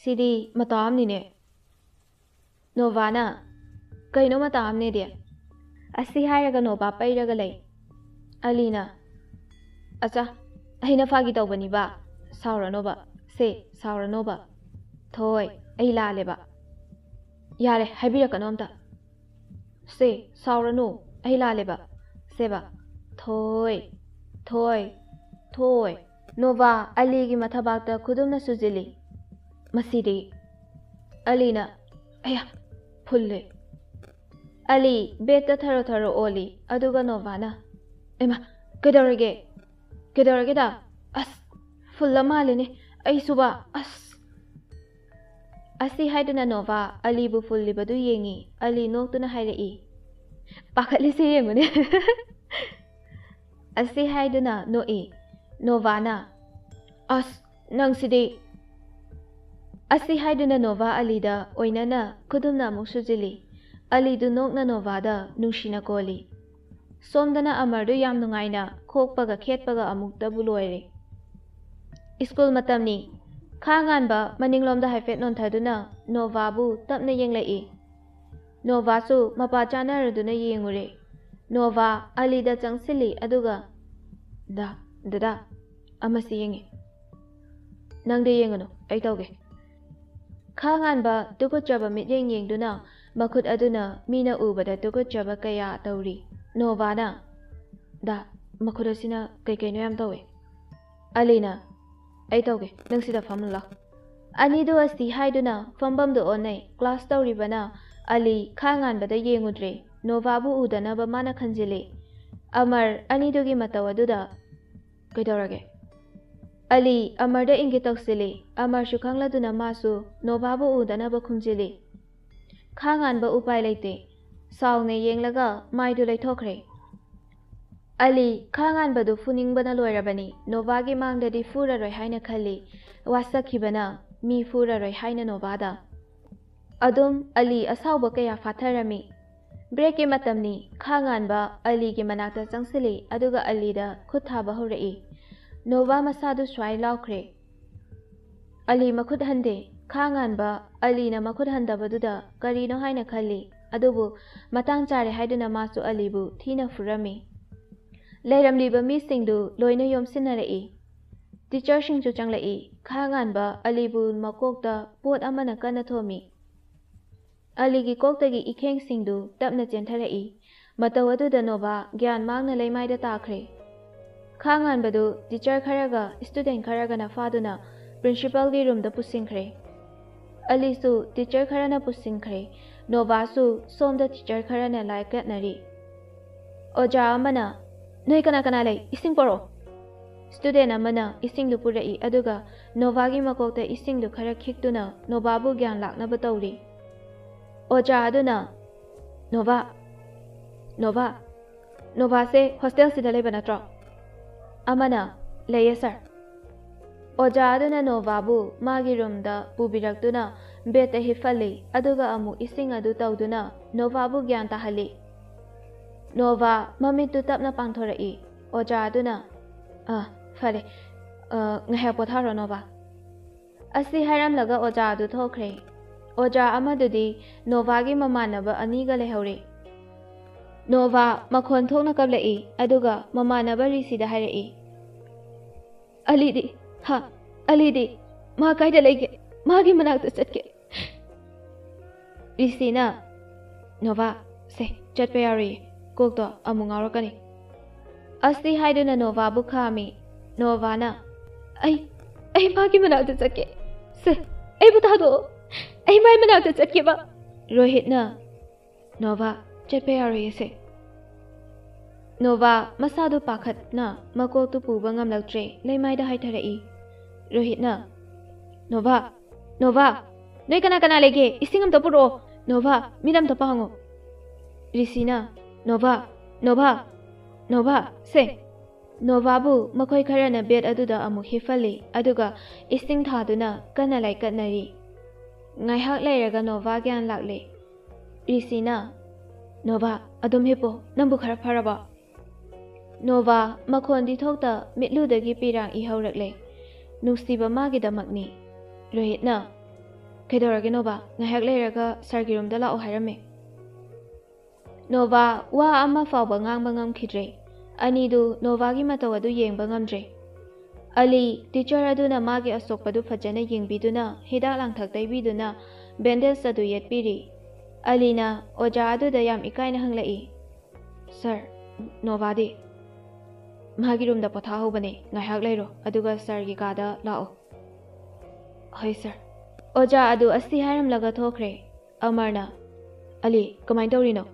"ꯁꯤꯗꯤ ꯃꯇꯥ ꯑꯃꯅꯤꯅꯦ꯫" ꯅꯣꯚꯥꯅ, "ꯀꯩꯅꯣ ꯃꯇꯥ ꯑꯃꯅꯦꯗꯤ?" ꯑꯁꯤ ꯍꯥꯏꯔꯒ ꯅꯣꯚꯥ ꯄꯩꯔꯒ ꯂꯩ꯫ ꯑꯂꯤꯅ, "ꯑꯆꯥ, ꯑꯩꯅ ꯐꯥꯒꯤ ꯇꯧꯕꯅꯤꯕ꯫ ꯁꯥꯎꯔꯅꯣꯕ꯫ ꯁꯦ, ꯁꯥꯎꯔꯅꯣꯕ꯫ ꯊꯣꯏ, ꯑꯩ ꯂꯥꯜꯂꯦꯕ꯫ ꯌꯥꯔꯦ, ꯍꯥꯏꯕꯤꯔꯛꯀꯅꯣ ꯑꯝꯇ꯫ ꯁꯦ, ꯁꯥꯎꯔꯅꯨ, ꯑꯩ ꯂꯥꯜꯂꯦꯕ꯫ ꯁꯦꯕ, ꯊꯣꯏ, ꯊꯣꯏ, ꯊꯣꯏ꯫" ꯅꯣꯚꯥ ꯑꯂꯤꯒꯤ ꯃꯊꯕꯥꯛꯇ ꯈꯨꯗꯨꯝꯅ ꯁꯨꯖꯤꯜꯂꯤ꯫ ꯃꯁꯤꯗꯤ꯫ ꯑꯂꯤꯅ, "ꯑꯌꯥ, ꯐꯨꯜꯂꯦ꯫" ꯑꯂꯤ ꯕꯦꯠꯇ ꯊꯔꯣ ꯊꯔꯣ ꯑꯣꯜꯂꯤ, ꯑꯗꯨꯒ ꯅꯣꯚꯥꯅ, "ꯑꯦꯃꯥ, ꯀꯩꯗꯧꯔꯒꯦ? ꯀꯩꯗꯧꯔꯒꯦꯗ? ꯑꯁ, ꯐꯨꯜꯂ ꯃꯥꯜꯂꯦꯅꯦ꯫ ꯑꯩꯁꯨꯕ, ꯑꯁ꯫" ꯑꯁꯤ ꯍꯥꯏꯗꯨꯅ ꯅꯣꯚꯥ ꯑꯂꯤꯕꯨ ꯐꯨꯜꯂꯤꯕꯗꯨ ꯌꯦꯡꯉꯤ꯫ ꯑꯂꯤ ꯅꯣꯛꯇꯨꯅ ꯍꯥꯏꯔꯛꯏ, "ꯄꯥꯈꯠꯂꯤꯁꯦ ꯌꯦꯡꯉꯨꯅꯦ꯫" ꯑꯁꯤ ꯍꯥꯏꯗꯨꯅ ꯅꯣꯛꯏ꯫ ꯅꯣꯚꯥꯅ, "ꯑꯁ, ꯅꯪꯁꯤꯗꯤ!" ꯑꯁꯤ ꯍꯥꯏꯗꯨꯅ ꯅꯣꯚꯥ ꯑꯂꯤꯗ ꯑꯣꯏꯅꯅ ꯈꯨꯗꯨꯝꯅ ꯑꯃꯨꯛ ꯁꯨꯖꯤꯜꯂꯤ꯫ ꯑꯂꯤꯗꯨ ꯅꯣꯛꯅ ꯅꯣꯚꯥꯗ ꯅꯨꯡꯁꯤꯅ ꯀꯣꯜꯂꯤ꯫ ꯁꯣꯝꯗꯅ ꯑꯃꯔꯗꯨ ꯌꯥꯝ ꯅꯨꯡꯉꯥꯏꯅ ꯈꯣꯛꯄꯒ ꯈꯦꯠꯄꯒ ꯑꯃꯨꯛꯇꯕꯨ ꯂꯣꯏꯔꯦ꯫ ꯁ꯭ꯀꯨꯜ ꯃꯇꯝꯅꯤ꯫ ꯈꯥ ꯉꯥꯟꯕ ꯃꯅꯤꯡꯂꯣꯝꯗ ꯍꯥꯏꯐꯦꯠ ꯅꯣꯟꯊꯗꯨꯅ ꯅꯣꯚꯥꯕꯨ ꯇꯞꯅ ꯌꯦꯡꯂꯛꯏ꯫ ꯅꯣꯚꯥꯁꯨ ꯃꯄꯥ ꯆꯥꯅꯔꯗꯨꯅ ꯌꯦꯡꯉꯨꯔꯦ꯫ ꯅꯣꯚꯥ ꯑꯂꯤꯗ ꯆꯪꯁꯤꯜꯂꯤ, ꯑꯗꯨꯒ, "ꯗꯥ, ꯗꯗꯥ, ꯑꯃꯁꯤ ꯌꯦꯡꯉꯤ꯫" "ꯅꯪꯗꯤ ꯌꯦꯡꯒꯅꯨ, ꯑꯩ ꯇꯧꯒꯦ꯫" ꯈꯥ ꯉꯥꯟꯕ ꯇꯨꯀꯠꯆꯕ ꯃꯤꯠꯌꯦꯡ ꯌꯦꯡꯗꯨꯅ ꯃꯈꯨꯠ ꯑꯗꯨꯅ ꯃꯤꯅ ꯎꯕꯗ ꯇꯨꯀꯠꯆꯕ ꯀꯌꯥ ꯇꯧꯔꯤ꯫ ꯅꯣꯚꯥꯅ, "ꯗꯥ, ꯃꯈꯨꯠ ꯑꯁꯤꯅ ꯀꯩ ꯀꯩꯅꯣ ꯌꯥꯝ ꯇꯧꯋꯦ꯫" ꯑꯂꯤꯅ, "ꯑꯩ ꯇꯧꯒꯦ, ꯅꯪ ꯁꯤꯗ ꯐꯝꯃꯨ ꯂꯥꯎ꯫" ꯑꯅꯤꯗꯨ ꯑꯁꯤ ꯍꯥꯏꯗꯨꯅ ꯐꯝꯐꯝꯗꯨ ꯑꯣꯟꯅꯩ꯫ ꯀ꯭ꯂꯥꯁ ꯇꯧꯔꯤꯕꯅ ꯑꯂꯤ ꯈꯥ ꯉꯥꯟꯕꯗ ꯌꯦꯡꯉꯨꯗ꯭ꯔꯦ꯫ ꯅꯣꯚꯥꯕꯨ ꯎꯗꯅꯕ ꯃꯥꯅ ꯈꯟꯖꯤꯜꯂꯤ꯫ ꯑꯃꯔ ꯑꯅꯤꯗꯨꯒꯤ ꯃꯇꯧ ꯑꯗꯨꯗ, "ꯀꯩꯗꯧꯔꯒꯦ?" ꯑꯂꯤ ꯑꯃꯔꯗ ꯏꯪꯒꯤꯠ ꯇꯧꯁꯤꯜꯂꯤ꯫ ꯑꯃꯔꯁꯨ ꯈꯪꯂꯗꯨꯅ ꯃꯥꯁꯨ ꯅꯣꯚꯥꯕꯨ ꯎꯗꯅꯕ ꯈꯨꯝꯖꯤꯜꯂꯤ꯫ ꯈꯥ ꯉꯥꯟꯕ ꯎꯄꯥꯏ ꯂꯩꯇꯦ꯫ ꯁꯥꯎꯅ ꯌꯦꯡꯂꯒ ꯃꯥꯏꯗꯨ ꯂꯩꯊꯣꯛꯈ꯭ꯔꯦ꯫ ꯑꯂꯤ ꯈꯥ ꯉꯥꯟꯕꯗꯨ ꯐꯨꯅꯤꯡꯕꯅ ꯂꯣꯏꯔꯕꯅꯤ꯫ ꯅꯣꯚꯥꯒꯤ ꯃꯥꯡꯗꯗꯤ ꯐꯨꯔꯔꯣꯏ ꯍꯥꯏꯅ ꯈꯜꯂꯤ꯫ ꯋꯥꯁꯛꯈꯤꯕꯅ ꯃꯤ ꯐꯨꯔꯔꯣꯏ ꯍꯥꯏꯅ ꯅꯣꯚꯥꯗ꯫ ꯑꯗꯨꯝ ꯑꯂꯤ ꯑꯁꯥꯎꯕ ꯀꯌꯥ ꯐꯥꯊꯔꯝꯃꯤ꯫ ꯕ꯭ꯔꯦꯛꯀꯤ ꯃꯇꯝꯅꯤ꯫ ꯈꯥ ꯉꯥꯟꯕ ꯑꯂꯤꯒꯤ ꯃꯅꯥꯛꯇ ꯆꯪꯁꯤꯜꯂꯤ, ꯑꯗꯨꯒ ꯑꯂꯤꯗ ꯈꯨꯠ ꯊꯥꯕ ꯍꯧꯔꯛꯏ꯫ ꯅꯣꯚꯥ ꯃꯁꯥꯗꯨ ꯁ꯭ꯋꯥꯏ ꯂꯥꯎꯈ꯭ꯔꯦ꯫ ꯑꯂꯤ ꯃꯈꯨꯠ ꯍꯟꯗꯦ꯫ ꯈꯥ ꯉꯥꯟꯕ ꯑꯂꯤꯅ ꯃꯈꯨꯠ ꯍꯟꯗꯕꯗꯨꯗ ꯀꯔꯤꯅꯣ ꯍꯥꯏꯅ ꯈꯜꯂꯤ, ꯑꯗꯨꯕꯨ ꯃꯇꯥꯡ ꯆꯥꯔꯦ ꯍꯥꯏꯗꯨꯅ ꯃꯥꯁꯨ ꯑꯂꯤꯕꯨ ꯊꯤꯅ ꯐꯨꯔꯝꯃꯤ꯫ ꯂꯩꯔꯝꯂꯤꯕ ꯃꯤꯁꯤꯡꯗꯨ ꯂꯣꯏꯅ ꯌꯣꯝꯁꯤꯟꯅꯔꯛꯏ꯫ ꯇꯤꯆꯔꯁꯤꯡꯁꯨ ꯆꯪꯂꯛꯏ꯫ ꯈꯥ ꯉꯥꯟꯕ ꯑꯂꯤꯕꯨ ꯃꯀꯣꯛꯇ ꯄꯣꯠ ꯑꯃꯅ ꯀꯟꯅ ꯊꯣꯝꯃꯤ꯫ ꯑꯂꯤꯒꯤ ꯀꯣꯛꯇꯒꯤ ꯏꯈꯦꯡꯁꯤꯡꯗꯨ ꯇꯞꯅ ꯆꯦꯟꯊꯔꯛꯏ꯫ ꯃꯇꯧ ꯑꯗꯨꯗ ꯅꯣꯚꯥ ꯒ꯭ꯌꯥꯟ ꯃꯥꯡꯅ ꯂꯩꯃꯥꯏꯗ ꯇꯥꯈ꯭ꯔꯦ꯫ ꯈꯥ ꯉꯥꯟꯕꯗꯨ ꯇꯤꯆꯔ ꯈꯔꯒ ꯁ꯭ꯇꯨꯗꯦꯟ ꯈꯔꯒꯅ ꯐꯥꯗꯨꯅ ꯄ꯭ꯔꯤꯟꯁꯤꯄꯥꯜꯒꯤ ꯔꯨꯝꯗ ꯄꯨꯁꯤꯟꯈ꯭ꯔꯦ꯫ ꯑꯂꯤꯁꯨ ꯇꯤꯆꯔ ꯈꯔꯅ ꯄꯨꯁꯤꯟꯈ꯭ꯔꯦ꯫ ꯅꯣꯚꯥꯁꯨ ꯁꯣꯝꯗ ꯇꯤꯆꯔ ꯈꯔꯅ ꯂꯥꯏ ꯀꯠꯅꯔꯤ꯫ ꯑꯣꯖꯥ ꯑꯃꯅ, "ꯅꯣꯏ ꯀꯅꯥ ꯀꯅꯥ ꯂꯩ? ꯏꯁꯤꯡ ꯄꯣꯔꯛꯑꯣ!" ꯁ꯭ꯇꯨꯗꯦꯟ ꯑꯃꯅ ꯏꯁꯤꯡꯗꯨ ꯄꯨꯔꯛꯏ, ꯑꯗꯨꯒ ꯅꯣꯚꯥꯒꯤ ꯃꯀꯣꯛꯇ ꯏꯁꯤꯡꯗꯨ ꯈꯔ ꯈꯤꯛꯇꯨꯅ ꯅꯣꯚꯥꯕꯨ ꯒ꯭ꯌꯥꯟ ꯂꯥꯛꯅꯕ ꯇꯧꯔꯤ꯫ ꯑꯣꯖꯥ ꯑꯗꯨꯅ, "ꯅꯣꯚꯥ, ꯅꯣꯚꯥ, ꯅꯣꯚꯥꯁꯦ ꯍꯣꯁꯇꯦꯜꯁꯤꯗ ꯂꯩꯕ ꯅꯠꯇ꯭ꯔꯣ?" ꯑꯃꯅ, "ꯂꯩꯌꯦ, ꯁꯥꯔ꯫" ꯑꯣꯖꯥ ꯑꯗꯨꯅ ꯅꯣꯚꯥꯕꯨ ꯃꯥꯒꯤ ꯔꯨꯝꯗ ꯄꯨꯕꯤꯔꯛꯇꯨꯅ ꯕꯦꯗꯇ ꯍꯤꯞꯍꯜꯂꯤ, ꯑꯗꯨꯒ ꯑꯃꯨꯛ ꯏꯁꯤꯡ ꯑꯗꯨ ꯇꯧꯗꯨꯅ ꯅꯣꯚꯥꯕꯨ ꯒ꯭ꯌꯥꯟ ꯇꯥꯍꯜꯂꯤ꯫ ꯅꯣꯚꯥ ꯃꯃꯤꯠꯇꯨ ꯇꯞꯅ ꯄꯥꯡꯊꯣꯔꯛꯏ꯫ ꯑꯣꯖꯥ ꯑꯗꯨꯅ, "ꯑ, ꯐꯔꯦ꯫ ꯑ, ꯉꯥꯏꯍꯥꯛ ꯄꯣꯊꯥꯔꯣ, ꯅꯣꯚꯥ꯫" ꯑꯁꯤ ꯍꯥꯏꯔꯝꯂꯒ ꯑꯣꯖꯥ ꯑꯗꯨ ꯊꯣꯛꯈ꯭ꯔꯦ꯫ ꯑꯣꯖꯥ ꯑꯃꯗꯨꯗꯤ ꯅꯣꯚꯥꯒꯤ ꯃꯃꯥꯟꯅꯕ ꯑꯅꯤꯒ ꯂꯩꯍꯧꯔꯦ꯫ ꯅꯣꯚꯥ ꯃꯈꯣꯟ ꯊꯣꯛꯅ ꯀꯞꯂꯛꯏ, ꯑꯗꯨꯒ ꯃꯃꯥꯟꯅꯕ ꯔꯤꯁꯤꯗ ꯍꯥꯏꯔꯛꯏ, "ꯑꯂꯤꯗꯤ, ꯍꯥ, ꯑꯂꯤꯗꯤ, ꯃꯥ ꯀꯥꯏꯗ ꯂꯩꯒꯦ? ꯃꯥꯒꯤ ꯃꯅꯥꯛꯇ ꯆꯠꯀꯦ꯫" ꯔꯤꯁꯤꯅ, "ꯅꯣꯚꯥ, ꯁꯦ, ꯆꯠꯄ ꯌꯥꯔꯣꯏꯌꯦ, ꯀꯣꯛꯇꯣ ꯑꯃꯨꯛ ꯉꯥꯎꯔꯛꯀꯅꯤ꯫" ꯑꯁꯤ ꯍꯥꯏꯗꯨꯅ ꯅꯣꯚꯥꯕꯨ ꯈꯥꯝꯃꯤ꯫ ꯅꯣꯚꯥꯅ, "ꯑꯩ, ꯑꯩ ꯃꯥꯒꯤ ꯃꯅꯥꯛꯇ ꯆꯠꯀꯦ꯫ ꯁꯦ, ꯑꯩꯕꯨ ꯊꯥꯗꯣꯛꯑꯣ꯫ ꯑꯩ ꯃꯥꯒꯤ ꯃꯅꯥꯛꯇ ꯆꯠꯀꯦꯕ꯫" ꯔꯣꯍꯤꯠꯅ, "ꯅꯣꯚꯥ, ꯆꯠꯄ ꯌꯥꯔꯣꯏꯌꯦ ꯁꯦ꯫" ꯅꯣꯚꯥ ꯃꯁꯥꯗꯨ ꯄꯥꯈꯠꯅ ꯃꯀꯣꯛꯇꯨ ꯄꯨꯕ ꯉꯝꯂꯛꯇ꯭ꯔꯦ, ꯂꯩꯃꯥꯏꯗ ꯍꯥꯏꯊꯔꯛꯏ꯫ ꯔꯣꯍꯤꯠꯅ, "ꯅꯣꯚꯥ, ꯅꯣꯚꯥ, ꯅꯣꯏ ꯀꯅꯥ ꯀꯅꯥ ꯂꯩꯒꯦ? ꯏꯁꯤꯡ ꯑꯝꯇ ꯄꯨꯔꯛꯑꯣ꯫ ꯅꯣꯚꯥ, ꯃꯤꯠ ꯑꯝꯇ ꯄꯥꯡꯉꯣ꯫" ꯔꯤꯁꯤꯅ, "ꯅꯣꯚꯥ, ꯅꯣꯚꯥ, ꯅꯣꯚꯥ, ꯁꯦ꯫" ꯅꯣꯚꯥꯕꯨ ꯃꯈꯣꯏ ꯈꯔꯅ ꯕꯦꯗ ꯑꯗꯨꯗ ꯑꯃꯨꯛ ꯍꯤꯞꯍꯜꯂꯤ, ꯑꯗꯨꯒ ꯏꯁꯤꯡ ꯊꯥꯗꯨꯅ ꯀꯟꯅ ꯂꯥꯏꯀꯠꯅꯔꯤ꯫ ꯉꯥꯏꯍꯥꯛ ꯂꯩꯔꯒ ꯅꯣꯚꯥ ꯒ꯭ꯌꯥꯟ ꯂꯥꯛꯂꯦ꯫ ꯔꯤꯁꯤꯅ, "ꯅꯣꯚꯥ, ꯑꯗꯨꯝ ꯍꯤꯞꯄꯣ, ꯅꯪꯕꯨ ꯈꯔ ꯐꯔꯕꯣ?" ꯅꯣꯚꯥ ꯃꯈꯣꯟꯗꯤ ꯊꯣꯛꯇ ꯃꯤꯠꯂꯨꯗꯒꯤ ꯄꯤꯔꯥꯡ ꯏꯍꯧꯔꯛꯂꯦ꯫ ꯅꯨꯡꯁꯤꯕ ꯃꯥꯒꯤꯗꯃꯛꯅꯤ꯫ ꯔꯣꯍꯤꯠꯅ, "ꯀꯩꯗꯧꯔꯒꯦ ꯅꯣꯚꯥ? ꯉꯥꯏꯍꯥꯛ ꯂꯩꯔꯒ ꯁꯥꯔꯒꯤ ꯔꯨꯝꯗ ꯂꯥꯛꯑꯣ ꯍꯥꯏꯔꯝꯃꯦ꯫" ꯅꯣꯚꯥ ꯋꯥ ꯑꯃ ꯐꯥꯎꯕ ꯉꯥꯡꯕ ꯉꯝꯈꯤꯗ꯭ꯔꯦ꯫ ꯑꯅꯤꯗꯨ ꯅꯣꯚꯥꯒꯤ ꯃꯇꯧ ꯑꯗꯨ ꯌꯦꯡꯕ ꯉꯝꯗ꯭ꯔꯦ꯫ ꯑꯂꯤ, ꯇꯤꯆꯔ ꯑꯗꯨꯅ ꯃꯥꯒꯤ ꯑꯁꯣꯛꯄꯗꯨ ꯐꯖꯅ ꯌꯦꯡꯕꯤꯗꯨꯅ, ꯍꯤꯗꯥꯛ ꯂꯥꯡꯊꯛ ꯇꯩꯕꯤꯗꯨꯅ, ꯕꯦꯟꯗꯦꯖ ꯑꯗꯨ ꯌꯦꯠꯄꯤꯔꯤ꯫ ꯑꯂꯤꯅ ꯑꯣꯖꯥ ꯑꯗꯨꯗ ꯌꯥꯝ ꯏꯀꯥꯏꯅ ꯍꯪꯂꯛꯏ, "ꯁꯥꯔ, ꯅꯣꯚꯥꯗꯤ?" "ꯃꯥꯒꯤ ꯔꯨꯝꯗ ꯄꯣꯊꯥꯍꯧꯕꯅꯦ꯫ ꯉꯥꯏꯍꯥꯛ ꯂꯩꯔꯣ, ꯑꯗꯨꯒ ꯁꯥꯔꯒꯤ ꯀꯥꯗ ꯂꯥꯛꯑꯣ꯫" "ꯍꯣꯏ, ꯁꯥꯔ꯫" ꯑꯣꯖꯥ ꯑꯗꯨ ꯑꯁꯤ ꯍꯥꯏꯔꯝꯂꯒ ꯊꯣꯛꯈ꯭ꯔꯦ꯫ ꯑꯃꯔꯅ, "ꯑꯂꯤ, ꯀꯃꯥꯏꯅ ꯇꯧꯔꯤꯅꯣ?"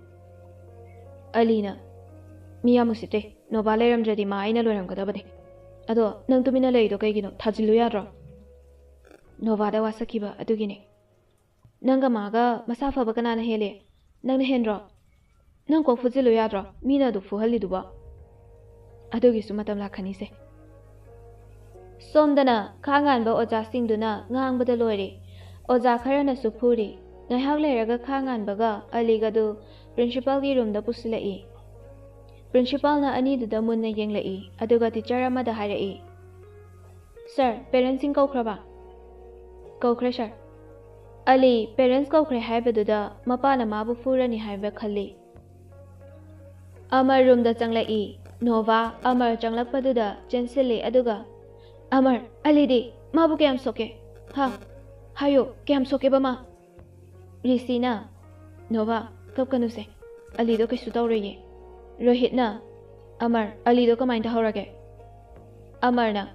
ꯑꯂꯤꯅ, "ꯃꯤ ꯌꯥꯝ ꯎꯁꯤꯠꯇꯦ꯫ ꯅꯣꯚꯥ ꯂꯩꯔꯝꯗ꯭ꯔꯗꯤ ꯃꯥ ꯑꯩꯅ ꯂꯣꯏꯔꯝꯒꯗꯕꯅꯦ꯫ ꯑꯗꯣ ꯅꯪ ꯇꯨꯃꯤꯟꯅ ꯂꯩꯔꯤꯗꯣ ꯀꯩꯒꯤꯅꯣ? ꯊꯥꯖꯤꯜꯂꯨ ꯌꯥꯗ꯭ꯔꯣ?" "ꯅꯣꯚꯥꯗ ꯋꯥꯁꯛꯈꯤꯕ ꯑꯗꯨꯒꯤꯅꯦ꯫ ꯅꯪꯒ ꯃꯥꯒ ꯃꯁꯥ ꯐꯕ ꯀꯅꯥꯅ ꯍꯦꯜꯂꯤ? ꯅꯪꯅ ꯍꯦꯟꯗ꯭ꯔꯣ? ꯅꯪ ꯀꯣꯛ ꯐꯨꯖꯤꯜꯂꯨ ꯌꯥꯗ꯭ꯔꯣ? ꯃꯤꯅ ꯑꯗꯨ ꯐꯨꯍꯜꯂꯤꯗꯨꯕꯣ?" "ꯑꯗꯨꯒꯤꯁꯨ ꯃꯇꯝ ꯂꯥꯛꯀꯅꯤꯁꯦ꯫" ꯁꯣꯝꯗꯅ ꯈꯥ ꯉꯥꯟꯕ ꯑꯣꯖꯥꯁꯤꯡꯗꯨꯅ ꯉꯥꯡꯕꯗ ꯂꯣꯏꯔꯦ꯫ ꯑꯣꯖꯥ ꯈꯔꯅꯁꯨ ꯐꯨꯔꯤ꯫ ꯉꯥꯏꯍꯥꯛ ꯂꯩꯔꯒ ꯈꯥ ꯉꯥꯟꯕꯒ ꯑꯂꯤꯒꯗꯨ ꯄ꯭ꯔꯤꯟꯁꯤꯄꯥꯜꯒꯤ ꯔꯨꯝꯗ ꯄꯨꯁꯤꯜꯂꯛꯏ꯫ ꯄ꯭ꯔꯤꯟꯁꯤꯄꯥꯜꯅ ꯑꯅꯤꯗꯨꯗ ꯃꯨꯟꯅ ꯌꯦꯡꯂꯛꯏ, ꯑꯗꯨꯒ ꯇꯤꯆꯔ ꯑꯃꯗ ꯍꯥꯏꯔꯛꯏ, "ꯁꯥꯔ, ꯄꯦꯔꯦꯟꯁꯁꯤꯡ ꯀꯧꯈ꯭ꯔꯕ?" "ꯀꯧꯈ꯭ꯔꯦ, ꯁꯥꯔ꯫" "ꯑꯂꯤ, ꯄꯦꯔꯦꯟꯁ ꯀꯧꯈ꯭ꯔꯦ ꯍꯥꯏꯕꯗꯨꯗ ꯃꯄꯥꯅ ꯃꯥꯕꯨ ꯐꯨꯔꯅꯤ ꯍꯥꯏꯕ ꯈꯜꯂꯤ꯫" ꯑꯃꯔ ꯔꯨꯝꯗ ꯆꯪꯂꯛꯏ꯫ ꯅꯣꯚꯥ ꯑꯃꯔ ꯆꯪꯂꯛꯄꯗꯨꯗ ꯆꯦꯟꯁꯤꯜꯂꯤ, ꯑꯗꯨꯒ, "ꯑꯃꯔ, ꯑꯂꯤꯗꯤ? ꯃꯥꯕꯨ ꯀꯌꯥꯝ ꯁꯣꯛꯀꯦ? ꯍꯥ? ꯍꯥꯏꯌꯣ, ꯀꯌꯥꯝ ꯁꯣꯛꯀꯦꯕ ꯃꯥ?" ꯔꯤꯁꯤꯅ, "ꯅꯣꯚꯥ, ꯀꯞꯀꯅꯨꯁꯦ꯫ ꯑꯂꯤꯗꯣ ꯀꯩꯁꯨ ꯇꯧꯔꯣꯏꯌꯦ꯫" ꯔꯣꯍꯤꯠꯅ, "ꯑꯃꯔ, ꯑꯂꯤꯗꯣ ꯀꯃꯥꯏꯅ ꯇꯧꯍꯧꯔꯒꯦ?" ꯑꯃꯔꯅ,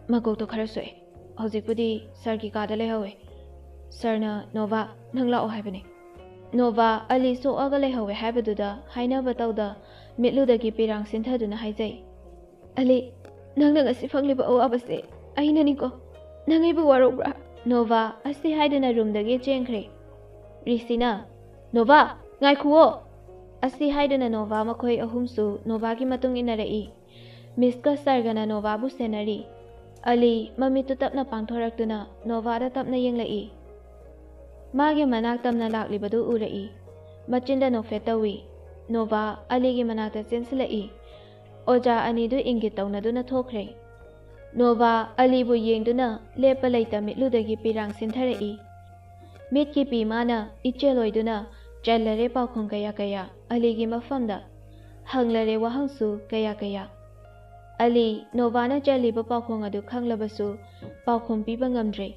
"ꯃꯀꯣꯛꯇꯣ ꯈꯔ ꯁꯣꯛꯑꯦ꯫ ꯍꯧꯖꯤꯛꯄꯨꯗꯤ ꯁꯥꯔꯒꯤ ꯀꯥꯗ ꯂꯩꯍꯧꯋꯦ꯫ ꯁꯥꯔꯅ, 'ꯅꯣꯚꯥ, ꯅꯪ ꯂꯥꯛꯑꯣ' ꯍꯥꯏꯕꯅꯤ꯫" ꯅꯣꯚꯥ ꯑꯂꯤ ꯁꯣꯛꯑꯒ ꯂꯩꯍꯧꯋꯦ ꯍꯥꯏꯕꯗꯨꯗ ꯍꯥꯏꯅꯕ ꯇꯧꯗ ꯃꯤꯠꯂꯨꯗꯒꯤ ꯄꯤꯔꯥꯡ ꯁꯤꯟꯊꯗꯨꯅ ꯍꯥꯏꯖꯩ, "ꯑꯂꯤ, ꯅꯪꯅ ꯉꯁꯤ ꯐꯪꯂꯤꯕ ꯑꯋꯥꯕꯁꯦ ꯑꯩꯅꯅꯤꯀꯣ꯫ ꯅꯪ ꯑꯩꯕꯨ ꯋꯥꯔꯧꯕ꯭ꯔꯥ?" ꯅꯣꯚꯥ ꯑꯁꯤ ꯍꯥꯏꯗꯨꯅ ꯔꯨꯝꯗꯒꯤ ꯆꯦꯟꯈ꯭ꯔꯦ꯫ ꯔꯤꯁꯤꯅ, "ꯅꯣꯚꯥ, ꯉꯥꯏꯈꯨꯑꯣ!" ꯑꯁꯤ ꯍꯥꯏꯗꯨꯅ ꯅꯣꯚꯥ ꯃꯈꯣꯏ ꯑꯍꯨꯝꯁꯨ ꯅꯣꯚꯥꯒꯤ ꯃꯇꯨꯡ ꯏꯟꯅꯔꯛꯏ꯫ ꯃꯤꯁꯀ ꯁꯥꯔꯒꯅ ꯅꯣꯚꯥꯕꯨ ꯁꯦꯟꯅꯔꯤ꯫ ꯑꯂꯤ ꯃꯃꯤꯠꯇꯨ ꯇꯞꯅ ꯄꯥꯡꯊꯣꯔꯛꯇꯨꯅ ꯅꯣꯚꯥꯗ ꯇꯞꯅ ꯌꯦꯡꯂꯛꯏ꯫ ꯃꯥꯒꯤ ꯃꯅꯥꯛ ꯇꯝꯅ ꯂꯥꯛꯂꯤꯕꯗꯨ ꯎꯔꯛꯏ꯫ ꯃꯆꯤꯟꯗ ꯅꯣꯛꯐꯦꯠ ꯇꯧꯏ꯫ ꯅꯣꯚꯥ ꯑꯂꯤꯒꯤ ꯃꯅꯥꯛꯇ ꯆꯦꯟꯁꯤꯜꯂꯛꯏ꯫ ꯑꯣꯖꯥ ꯑꯅꯤꯗꯨ ꯏꯪꯒꯤꯠ ꯇꯧꯅꯗꯨꯅ ꯊꯣꯛꯈ꯭ꯔꯦ꯫ ꯅꯣꯚꯥ ꯑꯂꯤꯕꯨ ꯌꯦꯡꯗꯨꯅ ꯂꯦꯞꯄ ꯂꯩꯇ ꯃꯤꯠꯂꯨꯗꯒꯤ ꯄꯤꯔꯥꯡ ꯁꯤꯟꯊꯔꯛꯏ꯫ ꯃꯤꯠꯀꯤ ꯄꯤ ꯃꯥꯅ ꯏꯆꯦꯜ ꯑꯣꯏꯗꯨꯅ ꯆꯜꯂꯔꯦ ꯄꯥꯎꯈꯨꯝ ꯀꯌꯥ ꯀꯌꯥ ꯑꯂꯤꯒꯤ ꯃꯐꯝꯗ꯫ ꯍꯪꯂꯔꯦ ꯋꯥꯍꯪꯁꯨ ꯀꯌꯥ ꯀꯌꯥ꯫ ꯑꯂꯤ ꯅꯣꯚꯥꯅ ꯆꯜꯂꯤꯕ ꯄꯥꯎꯈꯣꯡ ꯑꯗꯨ ꯈꯪꯂꯕꯁꯨ ꯄꯥꯎꯈꯨꯝ ꯄꯤꯕ ꯉꯝꯗ꯭ꯔꯦ꯫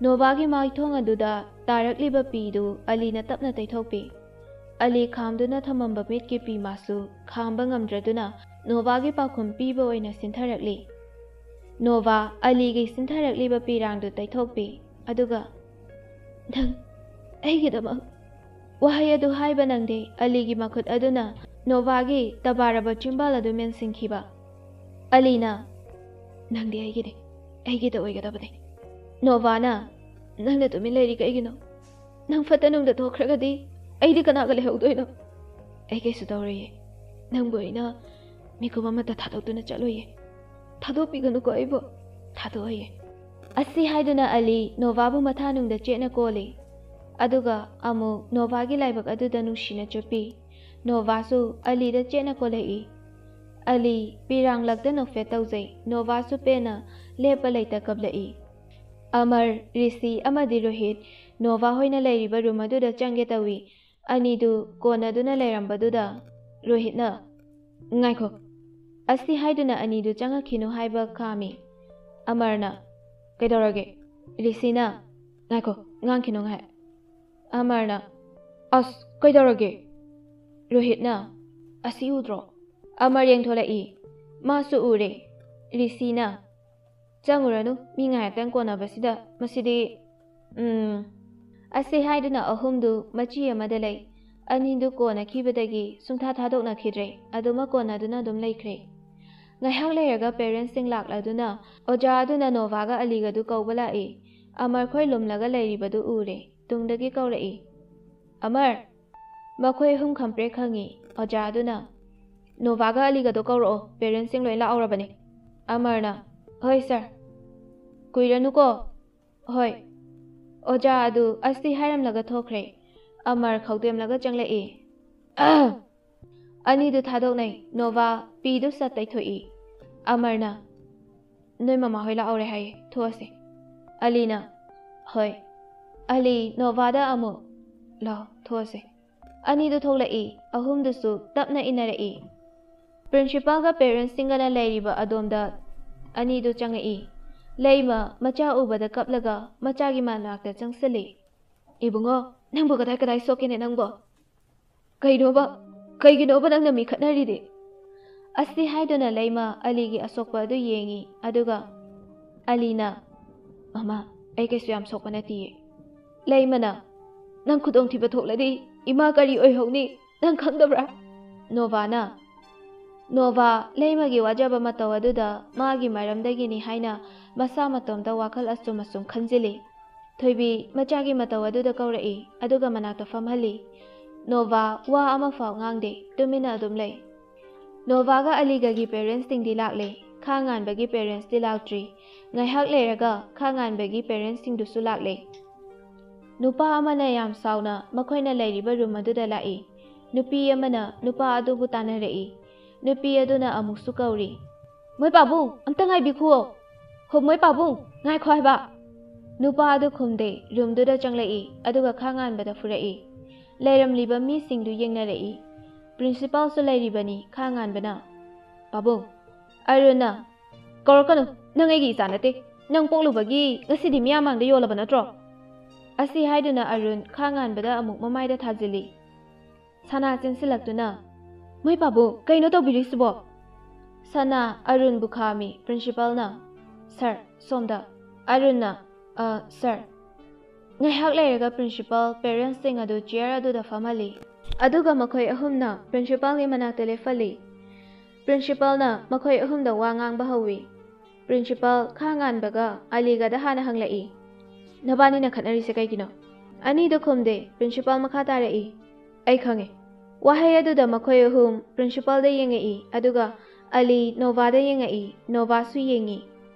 ꯅꯣꯚꯥꯒꯤ ꯃꯥꯏꯊꯣꯡ ꯑꯗꯨꯗ ꯇꯥꯔꯛꯂꯤꯕ ꯄꯤꯗꯨ ꯑꯂꯤꯅ ꯇꯞꯅ ꯇꯩꯊꯣꯛꯄꯤ꯫ ꯑꯂꯤ ꯈꯥꯝꯗꯨꯅ ꯊꯝꯃꯝꯕ ꯃꯤꯠꯀꯤ ꯄꯤ ꯃꯥꯁꯨ ꯈꯥꯝꯕ ꯉꯝꯗ꯭ꯔꯗꯨꯅ ꯅꯣꯚꯥꯒꯤ ꯄꯥꯎꯈꯨꯝ ꯄꯤꯕ ꯑꯣꯏꯅ ꯁꯤꯟꯊꯔꯛꯂꯤ꯫ ꯅꯣꯚꯥ ꯑꯂꯤꯒꯤ ꯁꯤꯟꯊꯔꯛꯂꯤꯕ ꯄꯤꯔꯥꯡꯗꯨ ꯇꯩꯊꯣꯛꯄꯤ꯫ ꯑꯗꯨꯒ, "ꯅꯪ ꯑꯩꯒꯤꯗꯃꯛ?" ꯋꯥꯍꯩ ꯑꯗꯨ ꯍꯥꯏꯕ ꯅꯪꯗꯦ꯫ ꯑꯂꯤꯒꯤ ꯃꯈꯨꯠ ꯑꯗꯨꯅ ꯅꯣꯚꯥꯒꯤ ꯇꯕꯥꯔꯕ ꯆꯤꯝꯕꯥꯜ ꯑꯗꯨ ꯃꯦꯟꯁꯤꯟꯈꯤꯕ꯫ ꯑꯂꯤꯅ, "ꯅꯪꯗꯤ ꯑꯩꯒꯤꯅꯤ, ꯑꯩꯒꯤꯗ ꯑꯣꯏꯒꯗꯕꯅꯤ꯫" ꯅꯣꯚꯥꯅ, "ꯅꯪꯅ ꯇꯨꯃꯤꯟ ꯂꯩꯔꯤ ꯀꯩꯒꯤꯅꯣ? ꯅꯪ ꯐꯠꯇ ꯅꯨꯡꯗ ꯊꯣꯛꯈ꯭ꯔꯒꯗꯤ ꯑꯩꯗꯤ ꯀꯅꯥꯒ ꯂꯩꯍꯧꯗꯣꯏꯅꯣ? ꯑꯩ ꯀꯩꯁꯨ ꯇꯧꯔꯣꯏꯌꯦ꯫ ꯅꯪꯕꯨ ꯑꯩꯅ ꯃꯤꯀꯨꯞ ꯑꯃꯠꯇ ꯊꯥꯗꯣꯛꯇꯨꯅ ꯆꯠꯂꯣꯏꯌꯦ꯫ ꯊꯥꯗꯣꯛꯄꯤꯒꯅꯨꯀꯣ ꯑꯩꯕꯨ꯫ ꯊꯥꯗꯣꯛꯑꯣꯏꯌꯦ꯫ ꯑꯁꯤ ꯍꯥꯏꯗꯨꯅ ꯑꯂꯤ ꯅꯣꯚꯥꯕꯨ ꯃꯊꯥꯅꯨꯡꯗ ꯆꯦꯠꯅ ꯀꯣꯜꯂꯤ꯫ ꯑꯗꯨꯒ ꯑꯃꯨꯛ ꯅꯣꯚꯥꯒꯤ ꯂꯥꯏꯕꯛ ꯑꯗꯨꯗ ꯅꯨꯡꯁꯤꯅ ꯆꯨꯞꯄꯤ꯫ ꯅꯣꯚꯥꯁꯨ ꯑꯂꯤꯗ ꯆꯦꯠꯅ ꯀꯣꯜꯂꯛꯏ꯫ ꯑꯂꯤ ꯄꯤꯔꯥꯡꯂꯛꯇ ꯅꯣꯛꯐꯦꯠ ꯇꯧꯖꯩ꯫ ꯅꯣꯚꯥꯁꯨ ꯄꯦꯟꯅ ꯂꯦꯞꯄ ꯂꯩꯇ ꯀꯞꯂꯛꯏ꯫ ꯑꯃꯔ, ꯔꯤꯁꯤ ꯑꯃꯗꯤ ꯔꯣꯍꯤꯠ ꯅꯣꯚꯥ ꯍꯣꯏꯅ ꯂꯩꯔꯤꯕ ꯔꯨꯝ ꯑꯗꯨꯗ ꯆꯪꯒꯦ ꯇꯧꯏ꯫ ꯑꯅꯤꯗꯨ ꯀꯣꯟꯅꯗꯨꯅ ꯂꯩꯔꯝꯕꯗꯨꯗ ꯔꯣꯍꯤꯠꯅ, "ꯉꯥꯏꯈꯣ!" ꯑꯁꯤ ꯍꯥꯏꯗꯨꯅ ꯑꯅꯤꯗꯨ ꯆꯪꯉꯛꯈꯤꯅꯨ ꯍꯥꯏꯕ ꯈꯥꯝꯃꯤ꯫ ꯑꯃꯔꯅ, "ꯀꯩꯗꯧꯔꯒꯦ?" ꯔꯤꯁꯤꯅ, "ꯉꯥꯏꯈꯣ, ꯉꯥꯡꯈꯤꯅꯨ ꯉꯥꯏꯍꯥꯛ꯫" ꯑꯃꯔꯅ, "ꯑꯁ, ꯀꯩꯗꯧꯔꯒꯦ?" ꯔꯣꯍꯤꯠꯅ, "ꯑꯁꯤ ꯎꯗ꯭ꯔꯣ?" ꯑꯃꯔ ꯌꯦꯡꯊꯣꯂꯛꯏ꯫ ꯃꯥꯁꯨ ꯎꯔꯦ꯫ ꯔꯤꯁꯤꯅ, "ꯆꯪꯉꯨꯔꯅꯨ, ꯃꯤ ꯉꯥꯏꯍꯥꯛꯇꯪ ꯀꯣꯟꯅꯕꯁꯤꯗ꯫ ꯃꯁꯤꯗꯤ, ꯎꯝ꯫" ꯑꯁꯤ ꯍꯥꯏꯗꯨꯅ ꯑꯍꯨꯝꯗꯨ ꯃꯆꯤ ꯑꯃꯗ ꯂꯩ꯫ ꯑꯅꯤꯗꯨ ꯀꯣꯟꯅꯈꯤꯕꯗꯒꯤ ꯁꯨꯡꯊꯥ ꯊꯥꯗꯣꯛꯅꯈꯤꯗ꯭ꯔꯦ꯫ ꯑꯗꯨꯃꯛ ꯀꯣꯟꯅꯗꯨꯅ ꯑꯗꯨꯝ ꯂꯩꯈ꯭ꯔꯦ꯫ ꯉꯥꯏꯍꯥꯛ ꯂꯩꯔꯒ ꯄꯦꯔꯦꯟꯁꯁꯤꯡ ꯂꯥꯛꯂꯗꯨꯅ ꯑꯣꯖꯥ ꯑꯗꯨꯅ ꯅꯣꯚꯥꯒ ꯑꯂꯤꯒꯗꯨ ꯀꯧꯕ ꯂꯥꯛꯏ꯫ ꯑꯃꯔꯈꯣꯏ ꯂꯨꯝꯂꯒ ꯂꯩꯔꯤꯕꯗꯨ ꯎꯔꯦ꯫ ꯇꯨꯡꯗꯒꯤ ꯀꯧꯔꯛꯏ, "ꯑꯃꯔ!" ꯃꯈꯣꯏ ꯑꯍꯨꯝ ꯈꯪꯄ꯭ꯔꯦꯛ ꯈꯪꯉꯤ꯫ ꯑꯣꯖꯥ ꯑꯗꯨꯅ, "ꯅꯣꯚꯥꯒ ꯑꯂꯤꯒꯗꯣ ꯀꯧꯔꯛꯑꯣ, ꯄꯦꯔꯦꯟꯁꯁꯤꯡ ꯂꯣꯏ ꯂꯥꯛꯍꯧꯔꯕꯅꯤ꯫" ꯑꯃꯔꯅ, "ꯍꯣꯏ ꯁꯥꯔ꯫ ꯀꯨꯏꯔꯅꯨꯀꯣ꯫" "ꯍꯣꯏ꯫" ꯑꯣꯖꯥ ꯑꯗꯨ ꯑꯁꯤ ꯍꯥꯏꯔꯝꯂꯒ ꯊꯣꯛꯈ꯭ꯔꯦ꯫ ꯑꯃꯔ ꯈꯧꯗꯦꯝꯂꯒ ꯆꯪꯂꯛꯏ꯫ ꯑꯅꯤꯗꯨ ꯊꯥꯗꯣꯛꯅꯩ꯫ ꯅꯣꯚꯥ ꯄꯤꯗꯨ ꯁꯠ ꯇꯩꯊꯣꯛꯏ꯫ ꯑꯃꯔꯅ, "ꯅꯣꯏ ꯃꯃꯥꯍꯣꯏ ꯂꯥꯛꯍꯧꯔꯦ ꯍꯥꯏꯌꯦ, ꯊꯣꯛꯑꯁꯤ꯫" ꯑꯂꯤꯅ, "ꯍꯣꯏ꯫" ꯑꯂꯤ ꯅꯣꯚꯥꯗ ꯑꯃꯨꯛ, "ꯂꯥꯛꯑꯣ, ꯊꯣꯛꯑꯁꯤ꯫" ꯑꯅꯤꯗꯨ ꯊꯣꯛꯂꯛꯏ꯫ ꯑꯍꯨꯝꯗꯨꯁꯨ ꯇꯞꯅ ꯏꯟꯅꯔꯛꯏ꯫ ꯄ꯭ꯔꯤꯟꯁꯤꯄꯥꯜꯒ ꯄꯦꯔꯦꯟꯁꯁꯤꯡꯒꯅ ꯂꯩꯔꯤꯕ ꯑꯗꯣꯝꯗ ꯑꯅꯤꯗꯨ ꯆꯪꯉꯛꯏ꯫ ꯂꯩꯃ ꯃꯆꯥ ꯎꯕꯗ ꯀꯞꯂꯒ ꯃꯆꯥꯒꯤ ꯃꯅꯥꯛꯇ ꯆꯪꯁꯤꯜꯂꯤ꯫ "ꯏꯕꯨꯡꯉꯣ, ꯅꯪꯕꯨ ꯀꯗꯥꯏ ꯀꯗꯥꯏ ꯁꯣꯛꯀꯦꯅꯦ ꯅꯪꯕꯣ? ꯀꯩꯅꯣꯕ? ꯀꯩꯒꯤꯅꯣꯕ ꯅꯪꯅ ꯃꯤ ꯈꯠꯅꯔꯤꯗꯤ?" ꯑꯁꯤ ꯍꯥꯏꯗꯨꯅ ꯂꯩꯃ ꯑꯂꯤꯒꯤ ꯑꯁꯣꯛꯄ ꯑꯗꯨ ꯌꯦꯡꯉꯤ, ꯑꯗꯨꯒ ꯑꯂꯤꯅ, "ꯃꯃꯥ, ꯑꯩ ꯀꯩꯁꯨ ꯌꯥꯝ ꯁꯣꯛꯄ ꯅꯠꯇꯤꯌꯦ꯫" ꯂꯩꯃꯅ, "ꯅꯪ ꯈꯨꯗꯣꯡꯊꯤꯕ ꯊꯣꯛꯂꯗꯤ ꯏꯃꯥ ꯀꯔꯤ ꯑꯣꯏꯍꯧꯅꯤ? ꯅꯪ ꯈꯪꯗꯕ꯭ꯔꯥ?" ꯅꯣꯚꯥꯅ, ꯅꯣꯚꯥ ꯂꯩꯃꯒꯤ ꯋꯥꯖꯕ ꯃꯇꯧ ꯑꯗꯨꯗ ꯃꯥꯒꯤ ꯃꯔꯝꯗꯒꯤꯅꯤ ꯍꯥꯏꯅ ꯃꯁꯥ ꯃꯇꯣꯝꯇ ꯋꯥꯈꯜ ꯑꯆꯨꯝ ꯑꯆꯨꯝ ꯈꯟꯖꯤꯜꯂꯤ꯫ ꯊꯣꯏꯕꯤ ꯃꯆꯥꯒꯤ ꯃꯇꯧ ꯑꯗꯨꯗ ꯀꯧꯔꯛꯏ, ꯑꯗꯨꯒ ꯃꯅꯥꯛꯇ ꯐꯝꯍꯜꯂꯤ꯫ ꯅꯣꯚꯥ ꯋꯥ ꯑꯃꯐꯥꯎ ꯉꯥꯡꯗꯦ, ꯇꯨꯃꯤꯟꯅ ꯑꯗꯨꯝ ꯂꯩ꯫ ꯅꯣꯚꯥꯒ ꯑꯂꯤꯒꯒꯤ ꯄꯦꯔꯦꯟꯁꯁꯤꯡꯗꯤ ꯂꯥꯛꯂꯦ꯫ ꯈꯥ ꯉꯥꯟꯕꯒꯤ ꯄꯦꯔꯦꯟꯁꯇꯤ ꯂꯥꯛꯇ꯭ꯔꯤ꯫ ꯉꯥꯏꯍꯥꯛ ꯂꯩꯔꯒ ꯈꯥ ꯉꯥꯟꯕꯒꯤ ꯄꯦꯔꯦꯟꯁꯁꯤꯡꯗꯨꯁꯨ ꯂꯥꯛꯂꯦ꯫ ꯅꯨꯄꯥ ꯑꯃꯅ ꯌꯥꯝ ꯁꯥꯎꯅ ꯃꯈꯣꯏꯅ ꯂꯩꯔꯤꯕ ꯔꯨꯝ ꯑꯗꯨꯗ ꯂꯥꯛꯏ꯫ ꯅꯨꯄꯤ ꯑꯃꯅ ꯅꯨꯄꯥ ꯑꯗꯨꯕꯨ ꯇꯥꯟꯅꯔꯛꯏ꯫ ꯅꯨꯄꯤ ꯑꯗꯨꯅ ꯑꯃꯨꯛꯁꯨ ꯀꯧꯔꯤ, "ꯃꯣꯏ ꯄꯥꯕꯨꯡ, ꯑꯝꯇ ꯉꯥꯏꯕꯤꯈꯨꯑꯣ꯫ ꯍꯣ, ꯃꯣꯏ ꯄꯥꯕꯨꯡ, ꯉꯥꯏꯈꯣ ꯍꯥꯏꯕ!" ꯅꯨꯄꯥ ꯑꯗꯨ ꯈꯨꯝꯗꯦ, ꯔꯨꯝꯗꯨꯗ ꯆꯪꯂꯛꯏ, ꯑꯗꯨꯒ ꯈꯥ ꯉꯥꯟꯕꯗ ꯐꯨꯔꯛꯏ꯫ ꯂꯩꯔꯝꯂꯤꯕ ꯃꯤꯁꯤꯡꯗꯨ ꯌꯦꯡꯅꯔꯛꯏ꯫ ꯄ꯭ꯔꯤꯟꯁꯤꯄꯥꯜꯁꯨ ꯂꯩꯔꯤꯕꯅꯤ꯫ ꯈꯥ ꯉꯥꯟꯕꯅ, "ꯄꯥꯕꯨꯡ, ꯑꯔꯨꯟꯅ, ꯀꯧꯔꯛꯀꯅꯨ, ꯅꯪ ꯑꯩꯒꯤ ꯏꯆꯥ ꯅꯠꯇꯦ꯫ ꯅꯪ ꯄꯣꯛꯂꯨꯕꯒꯤ ꯉꯁꯤꯗꯤ ꯃꯤꯌꯥꯝ ꯃꯥꯡꯗ ꯌꯣꯜꯂꯕ ꯅꯠꯇ꯭ꯔꯣ?" ꯑꯁꯤ ꯍꯥꯏꯗꯨꯅ ꯑꯔꯨꯟ ꯈꯥ ꯉꯥꯟꯕꯗ ꯑꯃꯨꯛ ꯃꯃꯥꯏꯗ ꯊꯥꯖꯤꯜꯂꯤ꯫ ꯁꯅꯥ ꯆꯦꯟꯁꯤꯜꯂꯛꯇꯨꯅ, "ꯃꯣꯏ ꯄꯥꯕꯨꯡ, ꯀꯩꯅꯣ ꯇꯧꯕꯤꯔꯤꯁꯤꯕꯣ?" ꯁꯅꯥ ꯑꯔꯨꯟꯕꯨ ꯈꯥꯝꯃꯤ꯫ ꯄ꯭ꯔꯤꯟꯁꯤꯄꯥꯜꯅ, "ꯁꯥꯔ, ꯁꯣꯝꯗ꯫" ꯑꯔꯨꯟꯅ, "ꯑ, ꯁꯥꯔ꯫" ꯉꯥꯏꯍꯥꯛ ꯂꯩꯔꯒ ꯄ꯭ꯔꯤꯟꯁꯤꯄꯥꯜ ꯄꯦꯔꯦꯟꯁꯁꯤꯡ ꯑꯗꯨ ꯆꯤꯌꯔ ꯑꯗꯨꯗ ꯐꯝꯍꯜꯂꯤ꯫ ꯑꯗꯨꯒ ꯃꯈꯣꯏ ꯑꯍꯨꯝꯅ ꯄ꯭ꯔꯤꯟꯁꯤꯄꯥꯜꯒꯤ ꯃꯅꯥꯛꯇ ꯂꯦꯞꯍꯜꯂꯤ꯫ ꯄ꯭ꯔꯤꯟꯁꯤꯄꯥꯜꯅ ꯃꯈꯣꯏ ꯑꯍꯨꯝꯗ ꯋꯥ ꯉꯥꯡꯕ ꯍꯧꯏ꯫ ꯄ꯭ꯔꯤꯟꯁꯤꯄꯥꯜ ꯈꯥ ꯉꯥꯟꯕꯒ ꯑꯂꯤꯒꯗ ꯍꯥꯟꯅ ꯍꯪꯂꯛꯏ, "ꯅꯕꯥꯅꯤꯅ ꯈꯠꯅꯔꯤꯁꯦ ꯀꯩꯒꯤꯅꯣ?" ꯑꯅꯤꯗꯨ ꯈꯨꯝꯗꯦ꯫ ꯄ꯭ꯔꯤꯟꯁꯤꯄꯥꯜ ꯃꯈꯥ ꯇꯥꯔꯛꯏ, "ꯑꯩ ꯈꯪꯉꯦ꯫ ꯋꯥꯍꯩ ꯑꯗꯨꯗ ꯃꯈꯣꯏ ꯑꯍꯨꯝ ꯄ꯭ꯔꯤꯟꯁꯤꯄꯥꯜꯗ ꯌꯦꯡꯉꯛꯏ, ꯑꯗꯨꯒ ꯑꯂꯤ ꯅꯣꯚꯥꯗ ꯌꯦꯡꯉꯛꯏ꯫ ꯅꯣꯚꯥꯁꯨ ꯌꯦꯡꯉꯤ꯫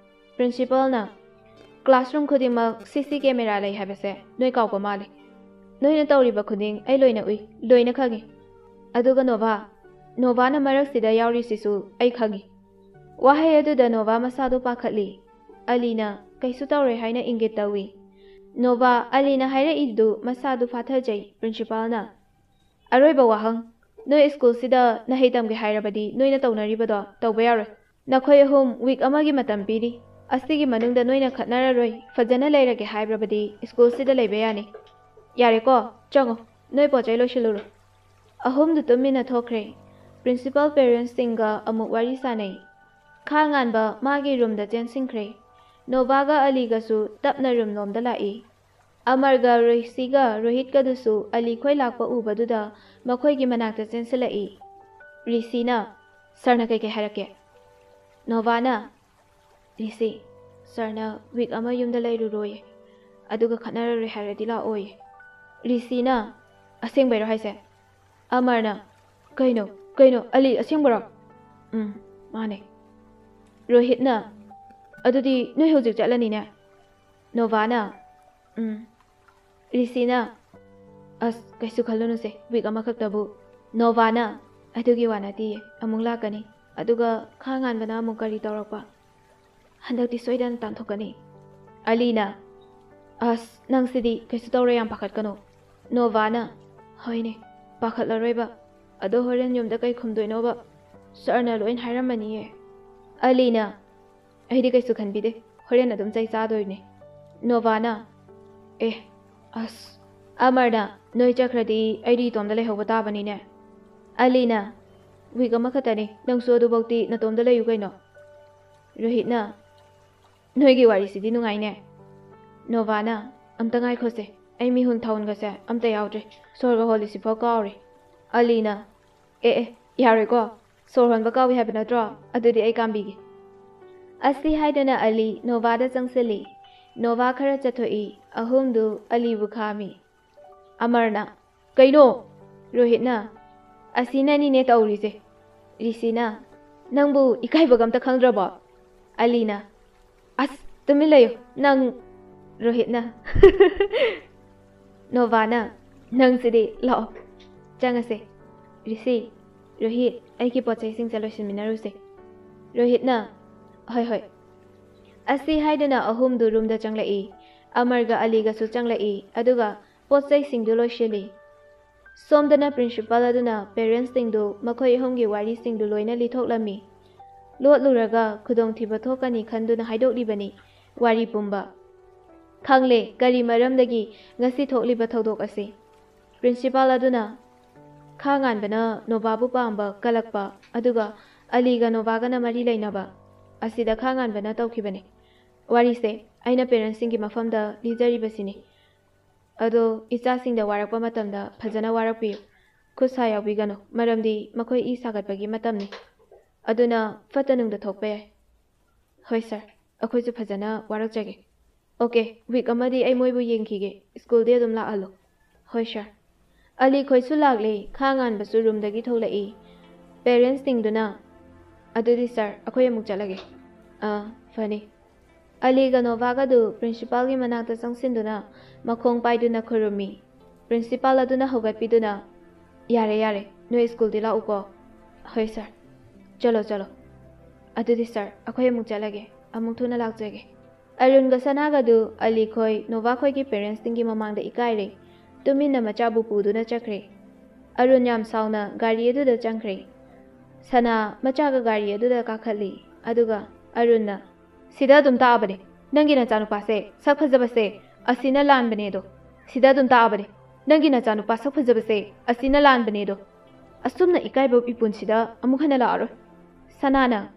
ꯄ꯭ꯔꯤꯟꯁꯤꯄꯥꯜꯅ, "ꯀ꯭ꯂꯥꯁꯔꯨꯝ ꯈꯨꯗꯤꯡꯃꯛ ꯁꯤ ꯁꯤ ꯀꯦꯃꯦꯔꯥ ꯂꯩ ꯍꯥꯏꯕꯁꯦ ꯅꯣꯏ ꯀꯥꯎꯕ ꯃꯥꯜꯂꯦ꯫ ꯅꯣꯏꯅ ꯇꯧꯔꯤꯕ ꯈꯨꯗꯤꯡ ꯑꯩ ꯂꯣꯏꯅ ꯎꯏ, ꯂꯣꯏꯅ ꯈꯪꯉꯤ꯫ ꯑꯗꯨꯒ ꯅꯣꯚꯥ, ꯅꯣꯚꯥꯅ ꯃꯔꯛꯁꯤꯗ ꯌꯥꯎꯔꯤꯁꯤꯁꯨ ꯑꯩ ꯈꯪꯉꯤ꯫" ꯋꯥꯍꯩ ꯑꯗꯨꯗ ꯅꯣꯚꯥ ꯃꯁꯥꯗꯨ ꯄꯥꯈꯠꯂꯤ꯫ ꯑꯂꯤꯅ ꯀꯩꯁꯨ ꯇꯧꯔꯣꯏ ꯍꯥꯏꯅ ꯏꯪꯒꯤꯠ ꯇꯧꯏ꯫ ꯅꯣꯚꯥ, ꯑꯂꯤꯅ ꯍꯥꯏꯔꯛꯏꯗꯨ ꯃꯁꯥꯗꯨ ꯐꯥꯊꯖꯩ꯫ ꯄ꯭ꯔꯤꯟꯁꯤꯄꯥꯜꯅ, "ꯑꯔꯣꯏꯕ ꯋꯥꯍꯪ, ꯅꯣꯏ ꯁ꯭ꯀꯨꯜꯁꯤꯗ ꯅꯍꯩ ꯇꯝꯒꯦ ꯍꯥꯏꯔꯕꯗꯤ ꯅꯣꯏꯅ ꯇꯧꯅꯔꯤꯕꯗꯣ ꯇꯧꯕ ꯌꯥꯔꯣꯏ꯫ ꯅꯈꯣꯏ ꯑꯍꯨꯝ ꯋꯤꯛ ꯑꯃꯒꯤ ꯃꯇꯝ ꯄꯤꯔꯤ꯫ ꯑꯁꯤꯒꯤ ꯃꯅꯨꯡꯗ ꯅꯣꯏꯅ ꯈꯠꯅꯔꯔꯣꯏ, ꯐꯖꯅ ꯂꯩꯔꯒꯦ ꯍꯥꯏꯕꯗꯤ ꯁ꯭ꯀꯨꯜꯁꯤꯗ ꯂꯩꯕ ꯌꯥꯅꯤ꯫ ꯌꯥꯔꯦꯀꯣ, ꯆꯪꯉꯣ, ꯅꯣꯏ ꯄꯣꯠ ꯆꯩ ꯂꯣꯏꯁꯤꯜꯂꯨꯔꯣ꯫" ꯑꯍꯨꯝꯗꯨ ꯇꯨꯃꯤꯟꯅ ꯊꯣꯛꯈ꯭ꯔꯦ꯫ ꯄ꯭ꯔꯤꯟꯁꯤꯄꯥꯜ ꯄꯦꯔꯦꯟꯁꯁꯤꯡꯒ ꯑꯃꯨꯛ ꯋꯥꯔꯤ ꯁꯥꯅꯩ꯫ ꯈꯥ ꯉꯥꯟꯕ ꯃꯥꯒꯤ ꯔꯨꯝꯗ ꯆꯦꯟꯁꯤꯟꯈ꯭ꯔꯦ꯫ ꯅꯣꯚꯥꯒ ꯑꯂꯤꯒꯁꯨ ꯇꯞꯅ ꯔꯨꯝ ꯂꯣꯝꯗ ꯂꯥꯛꯏ꯫ ꯑꯃꯔꯒ ꯔꯤꯁꯤꯒ ꯔꯣꯍꯤꯠꯀꯗꯨꯁꯨ ꯑꯂꯤ ꯈꯣꯏ ꯂꯥꯛꯄ ꯎꯕꯗꯨꯗ ꯃꯈꯣꯏꯒꯤ ꯃꯅꯥꯛꯇ ꯆꯦꯟꯁꯤꯜꯂꯛꯏ꯫ ꯔꯤꯁꯤꯅ, "ꯁꯥꯔꯅ ꯀꯩꯀꯩ ꯍꯥꯏꯔꯛꯀꯦ?" ꯅꯣꯚꯥꯅ, "ꯔꯤꯁꯤ, ꯁꯥꯔꯅ ꯋꯤꯛ ꯑꯃ ꯌꯨꯝꯗ ꯂꯩꯔꯨꯔꯣꯏ, ꯑꯗꯨꯒ ꯈꯠꯅꯔꯔꯣꯏ ꯍꯥꯏꯔꯗꯤ ꯂꯥꯛꯑꯣꯏ꯫" ꯔꯤꯁꯤꯅ, "ꯑꯁꯦꯡꯕꯩꯔꯣ ꯍꯥꯏꯁꯦ?" ꯑꯃꯔꯅ, "ꯀꯩꯅꯣ, ꯀꯩꯅꯣ, ꯑꯂꯤ ꯑꯁꯦꯡꯕꯔꯣ?" "ꯎꯝ, ꯃꯥꯅꯦ꯫" ꯔꯣꯍꯤꯠꯅ, "ꯑꯗꯨꯗꯤ ꯅꯣꯏ ꯍꯧꯖꯤꯛ ꯆꯠꯂꯅꯤꯅꯦ?" ꯅꯣꯚꯥꯅ, "ꯎꯝ꯫" ꯔꯤꯁꯤꯅ, "ꯑꯁ, ꯀꯩꯁꯨ ꯈꯜꯂꯨꯅꯨꯁꯦ, ꯋꯤꯛ ꯑꯃꯈꯛꯇꯕꯨ꯫" ꯅꯣꯚꯥꯅ, "ꯑꯗꯨꯒꯤ ꯋꯥ ꯅꯠꯇꯤꯌꯦ, ꯑꯃꯨꯛ ꯂꯥꯛꯀꯅꯤ, ꯑꯗꯨꯒ ꯈꯥ ꯉꯥꯟꯕꯅ ꯑꯃꯨꯛ ꯀꯔꯤ ꯇꯧꯔꯛꯄ? ꯍꯟꯗꯛꯇꯤ ꯁꯣꯏꯗꯅ ꯇꯥꯟꯊꯣꯛꯀꯅꯤ꯫" ꯑꯂꯤꯅ, "ꯑꯁ, ꯅꯪꯁꯤꯗꯤ ꯀꯩꯁꯨ ꯇꯧꯔꯣꯏ, ꯌꯥꯝ ꯄꯥꯈꯠꯀꯅꯨ꯫" ꯅꯣꯚꯥꯅ, "ꯍꯣꯏꯅꯦ, ꯄꯥꯈꯠꯂꯔꯣꯏꯕ꯫ ꯑꯗꯣ ꯍꯣꯔꯦꯟ ꯌꯨꯝꯗ ꯀꯩ ꯈꯨꯝꯗꯣꯏꯅꯣꯕ? ꯁꯥꯔꯅ ꯂꯣꯏꯅ ꯍꯥꯏꯔꯝꯃꯅꯤꯌꯦ꯫" ꯑꯂꯤꯅ, "ꯑꯩꯗꯤ ꯀꯩꯁꯨ ꯈꯟꯕꯤꯗꯦ, ꯍꯣꯔꯦꯟ ꯑꯗꯨꯝ ꯆꯩ ꯆꯥꯗꯣꯏꯅꯦ꯫" ꯅꯣꯚꯥꯅ, "ꯑꯦ, ꯑꯁ, ꯑꯃꯔꯅ ꯅꯣꯏ ꯆꯠꯈ꯭ꯔꯗꯤ ꯑꯩꯗꯤ ꯏꯇꯣꯝꯗ ꯂꯩꯍꯧꯕ ꯇꯥꯕꯅꯤꯅꯦ꯫" ꯑꯂꯤꯅ, "ꯋꯤꯛ ꯑꯃꯈꯛꯇꯅꯤ, ꯅꯪꯁꯨ ꯑꯗꯨꯐꯧꯗꯤ ꯅꯇꯣꯝꯗ ꯂꯩꯌꯨ ꯀꯩꯅꯣ꯫" ꯔꯣꯍꯤꯠꯅ, "ꯅꯣꯏꯒꯤ ꯋꯥꯔꯤꯁꯤꯗꯤ ꯅꯨꯡꯉꯥꯏꯅꯦ꯫" ꯅꯣꯚꯥꯅ, "ꯑꯝꯇ ꯉꯥꯏꯈꯣꯁꯦ, ꯑꯩ ꯃꯤꯍꯨꯟ ꯊꯥꯍꯨꯟꯒꯁꯦ ꯑꯝꯇ ꯌꯥꯎꯗ꯭ꯔꯦ, ꯁꯣꯔꯒ ꯍꯣꯜꯂꯤꯁꯤꯐꯥꯎ ꯀꯥꯎꯔꯦ꯫" ꯑꯂꯤꯅ, "ꯑꯦ ꯑꯦ, ꯌꯥꯔꯣꯏꯀꯣ, ꯁꯣꯔ ꯍꯣꯟꯕ ꯀꯥꯎꯏ ꯍꯥꯏꯕ ꯅꯠꯇ꯭ꯔꯣ? ꯑꯗꯨꯗꯤ ꯑꯩ ꯀꯥꯝꯕꯤꯒꯦ꯫" ꯑꯁꯤ ꯍꯥꯏꯗꯨꯅ ꯑꯂꯤ ꯅꯣꯚꯥꯗ ꯆꯪꯁꯤꯜꯂꯤ꯫ ꯅꯣꯚꯥ ꯈꯔ ꯆꯠꯊꯣꯛꯏ, ꯑꯍꯨꯝꯗꯨ ꯑꯂꯤꯕꯨ ꯈꯥꯝꯃꯤ꯫ ꯑꯃꯔꯅ, "ꯀꯩꯅꯣ?" ꯔꯣꯍꯤꯠꯅ, "ꯑꯁꯤꯅꯅꯤꯅꯦ ꯇꯧꯔꯤꯁꯦ꯫" ꯔꯤꯁꯤꯅ, "ꯅꯪꯕꯨ ꯏꯀꯥꯏꯕꯒ ꯑꯝꯇ ꯈꯪꯗ꯭ꯔꯕꯣ?" ꯑꯂꯤꯅ, "ꯑꯁ, ꯇꯨꯃꯤꯟ ꯂꯩꯌꯨ ꯅꯪ꯫" ꯔꯣꯍꯤꯠꯅ, ꯅꯣꯚꯥꯅ, "ꯅꯪꯁꯤꯗꯤ, ꯂꯥꯛꯑꯣ, ꯆꯪꯉꯁꯦ꯫ ꯔꯤꯁꯤ, ꯔꯣꯍꯤꯠ, ꯑꯩꯒꯤ ꯄꯣꯠ ꯆꯩꯁꯤꯡꯁꯦ ꯂꯣꯏꯁꯤꯟꯃꯤꯟꯅꯔꯨꯁꯦ꯫" ꯔꯣꯍꯤꯠꯅ, "ꯍꯣꯏ, ꯍꯣꯏ꯫" ꯑꯁꯤ ꯍꯥꯏꯗꯨꯅ ꯑꯍꯨꯝꯗꯨ ꯔꯨꯝꯗ ꯆꯪꯂꯛꯏ꯫ ꯑꯃꯔꯒ ꯑꯂꯤꯒꯁꯨ ꯆꯪꯂꯛꯏ, ꯑꯗꯨꯒ ꯄꯣꯠ ꯆꯩꯁꯤꯡꯗꯨ ꯂꯣꯏꯁꯤꯜꯂꯤ꯫ ꯁꯣꯝꯗꯅ ꯄ꯭ꯔꯤꯟꯁꯤꯄꯥꯜ ꯑꯗꯨꯅ ꯄꯦꯔꯦꯟꯁꯁꯤꯡꯗꯨ ꯃꯈꯣꯏ ꯑꯍꯨꯝꯒꯤ ꯋꯥꯔꯤꯁꯤꯡꯗꯨ ꯂꯣꯏꯅ ꯂꯤꯊꯣꯛꯂꯝꯃꯤ꯫ ꯂꯣꯠꯂꯨꯔꯒ ꯈꯨꯗꯣꯡꯊꯤꯕ ꯊꯣꯛꯀꯅꯤ ꯈꯟꯗꯨꯅ ꯍꯥꯏꯗꯣꯛꯂꯤꯕꯅꯤ ꯋꯥꯔꯤ ꯄꯨꯝꯕ꯫ "ꯈꯪꯂꯦ, ꯀꯔꯤ ꯃꯔꯝꯗꯒꯤ ꯉꯁꯤ ꯊꯣꯛꯂꯤꯕ ꯊꯧꯗꯣꯛ ꯑꯁꯤ?" ꯄ꯭ꯔꯤꯟꯁꯤꯄꯥꯜ ꯑꯗꯨꯅ, "ꯈꯥ ꯉꯥꯟꯕꯅ ꯅꯣꯚꯥꯕꯨ ꯄꯥꯝꯕ ꯀꯜꯂꯛꯄ, ꯑꯗꯨꯒ ꯑꯂꯤꯒ ꯅꯣꯚꯥꯒꯅ ꯃꯔꯤ ꯂꯩꯅꯕ ꯑꯁꯤꯗ ꯈꯥ ꯉꯥꯟꯕꯅ ꯇꯧꯈꯤꯕꯅꯤ꯫ ꯋꯥꯔꯤꯁꯦ ꯑꯩꯅ ꯄꯦꯔꯦꯟꯁꯁꯤꯡꯒꯤ ꯃꯐꯝꯗ ꯂꯤꯖꯔꯤꯕꯁꯤꯅꯤ꯫ ꯑꯗꯣ ꯏꯆꯥꯁꯤꯡꯗ ꯋꯥꯔꯛꯄ ꯃꯇꯝꯗ ꯐꯖꯅ ꯋꯥꯔꯛꯄꯤꯌꯨ꯫ ꯈꯨꯠ ꯁꯥ ꯌꯥꯎꯕꯤꯒꯅꯨ, ꯃꯔꯝꯗꯤ ꯃꯈꯣꯏ ꯏ ꯁꯥꯒꯠꯄꯒꯤ ꯃꯇꯝꯅꯤ꯫ ꯑꯗꯨꯅ ꯐꯠꯇ ꯅꯨꯡꯗ ꯊꯣꯛꯄ ꯌꯥꯏ꯫" "ꯍꯣꯏ ꯁꯥꯔ, ꯑꯩꯈꯣꯏꯁꯨ ꯐꯖꯅ ꯋꯥꯔꯛꯆꯒꯦ꯫ ꯑꯣꯀꯦ, ꯋꯤꯛ ꯑꯃꯗꯤ ꯑꯩ ꯃꯣꯏꯕꯨ ꯌꯦꯡꯈꯤꯒꯦ, ꯁ꯭ꯀꯨꯜꯗꯤ ꯑꯗꯨꯝ ꯂꯥꯛꯍꯜꯂꯨ꯫" "ꯍꯣꯏ ꯁꯥꯔ꯫" ꯑꯂꯤ ꯈꯣꯏꯁꯨ ꯂꯥꯛꯂꯦ, ꯈꯥ ꯉꯥꯟꯕꯁꯨ ꯔꯨꯝꯗꯒꯤ ꯊꯣꯛꯂꯛꯏ꯫ ꯄꯦꯔꯦꯟꯁꯁꯤꯡꯗꯨꯅ, "ꯑꯗꯨꯗꯤ ꯁꯥꯔ, ꯑꯩꯈꯣꯏ ꯑꯃꯨꯛ ꯆꯠꯂꯒꯦ꯫" ꯑꯥ, ꯐꯅꯤ꯫ ꯑꯂꯤꯒ ꯅꯣꯚꯥꯒꯗꯨ ꯄ꯭ꯔꯤꯟꯁꯤꯄꯥꯜꯒꯤ ꯃꯅꯥꯛꯇ ꯆꯪꯁꯤꯟꯗꯨꯅ ꯃꯈꯣꯡ ꯄꯥꯏꯗꯨꯅ ꯈꯨꯔꯨꯝꯃꯤ꯫ ꯄ꯭ꯔꯤꯟꯁꯤꯄꯥꯜ ꯑꯗꯨꯅ ꯍꯧꯒꯠꯄꯤꯗꯨꯅ, "ꯌꯥꯔꯦ, ꯌꯥꯔꯦ, ꯅꯣꯏ ꯁ꯭ꯀꯨꯜꯗꯤ ꯂꯥꯛꯎꯀꯣ꯫" "ꯍꯣꯏ ꯁꯥꯔ꯫" "ꯆꯠꯂꯣ, ꯆꯠꯂꯣ꯫ ꯑꯗꯨꯗꯤ ꯁꯥꯔ, ꯑꯩꯈꯣꯏ ꯑꯃꯨꯛ ꯆꯠꯂꯒꯦ, ꯑꯃꯨꯛ ꯊꯨꯅ ꯂꯥꯛꯆꯒꯦ꯫" ꯑꯔꯨꯟꯒ ꯁꯅꯥꯒꯗꯨ ꯑꯂꯤ ꯈꯣꯏ, ꯅꯣꯚꯥ ꯈꯣꯏꯒꯤ ꯄꯦꯔꯦꯟꯁꯁꯤꯡꯒꯤ ꯃꯃꯥꯡꯗ ꯏꯀꯥꯏꯔꯦ꯫ ꯇꯨꯃꯤꯟꯅ ꯃꯆꯥꯕꯨ ꯄꯨꯗꯨꯅ ꯆꯠꯈ꯭ꯔꯦ꯫ ꯑꯔꯨꯟ ꯌꯥꯝ ꯁꯥꯎꯅ ꯒꯥꯔꯤ ꯑꯗꯨꯗ ꯆꯪꯈ꯭ꯔꯦ꯫ ꯁꯅꯥ ꯃꯆꯥꯒ ꯒꯥꯔꯤ ꯑꯗꯨꯗ ꯀꯥꯈꯠꯂꯤ꯫ ꯑꯗꯨꯒ ꯑꯔꯨꯟꯅ, "ꯁꯤꯗ ꯑꯗꯨꯝ ꯇꯥꯛꯑꯕꯅꯦ, ꯅꯪꯒꯤ ꯅꯆꯥꯅꯨꯄꯥꯁꯦ ꯁꯛ ꯐꯖꯕꯁꯦ ꯑꯁꯤꯅ ꯂꯥꯟꯕꯅꯦꯗꯣ꯫ ꯁꯤꯗ ꯑꯗꯨꯝ ꯇꯥꯛꯑꯕꯅꯦ, ꯅꯪꯒꯤ ꯅꯆꯥꯅꯨꯄꯥ ꯁꯛ ꯐꯖꯕꯁꯦ ꯑꯁꯤꯅ ꯂꯥꯟꯕꯅꯦꯗꯣ꯫ ꯑꯁꯨꯝꯅ ꯏꯀꯥꯏꯕ ꯏꯄꯨꯟꯁꯤꯗ ꯑꯃꯨꯛ ꯍꯟꯅ ꯂꯥꯛꯑꯔꯣꯏ꯫" ꯁꯅꯥꯅ,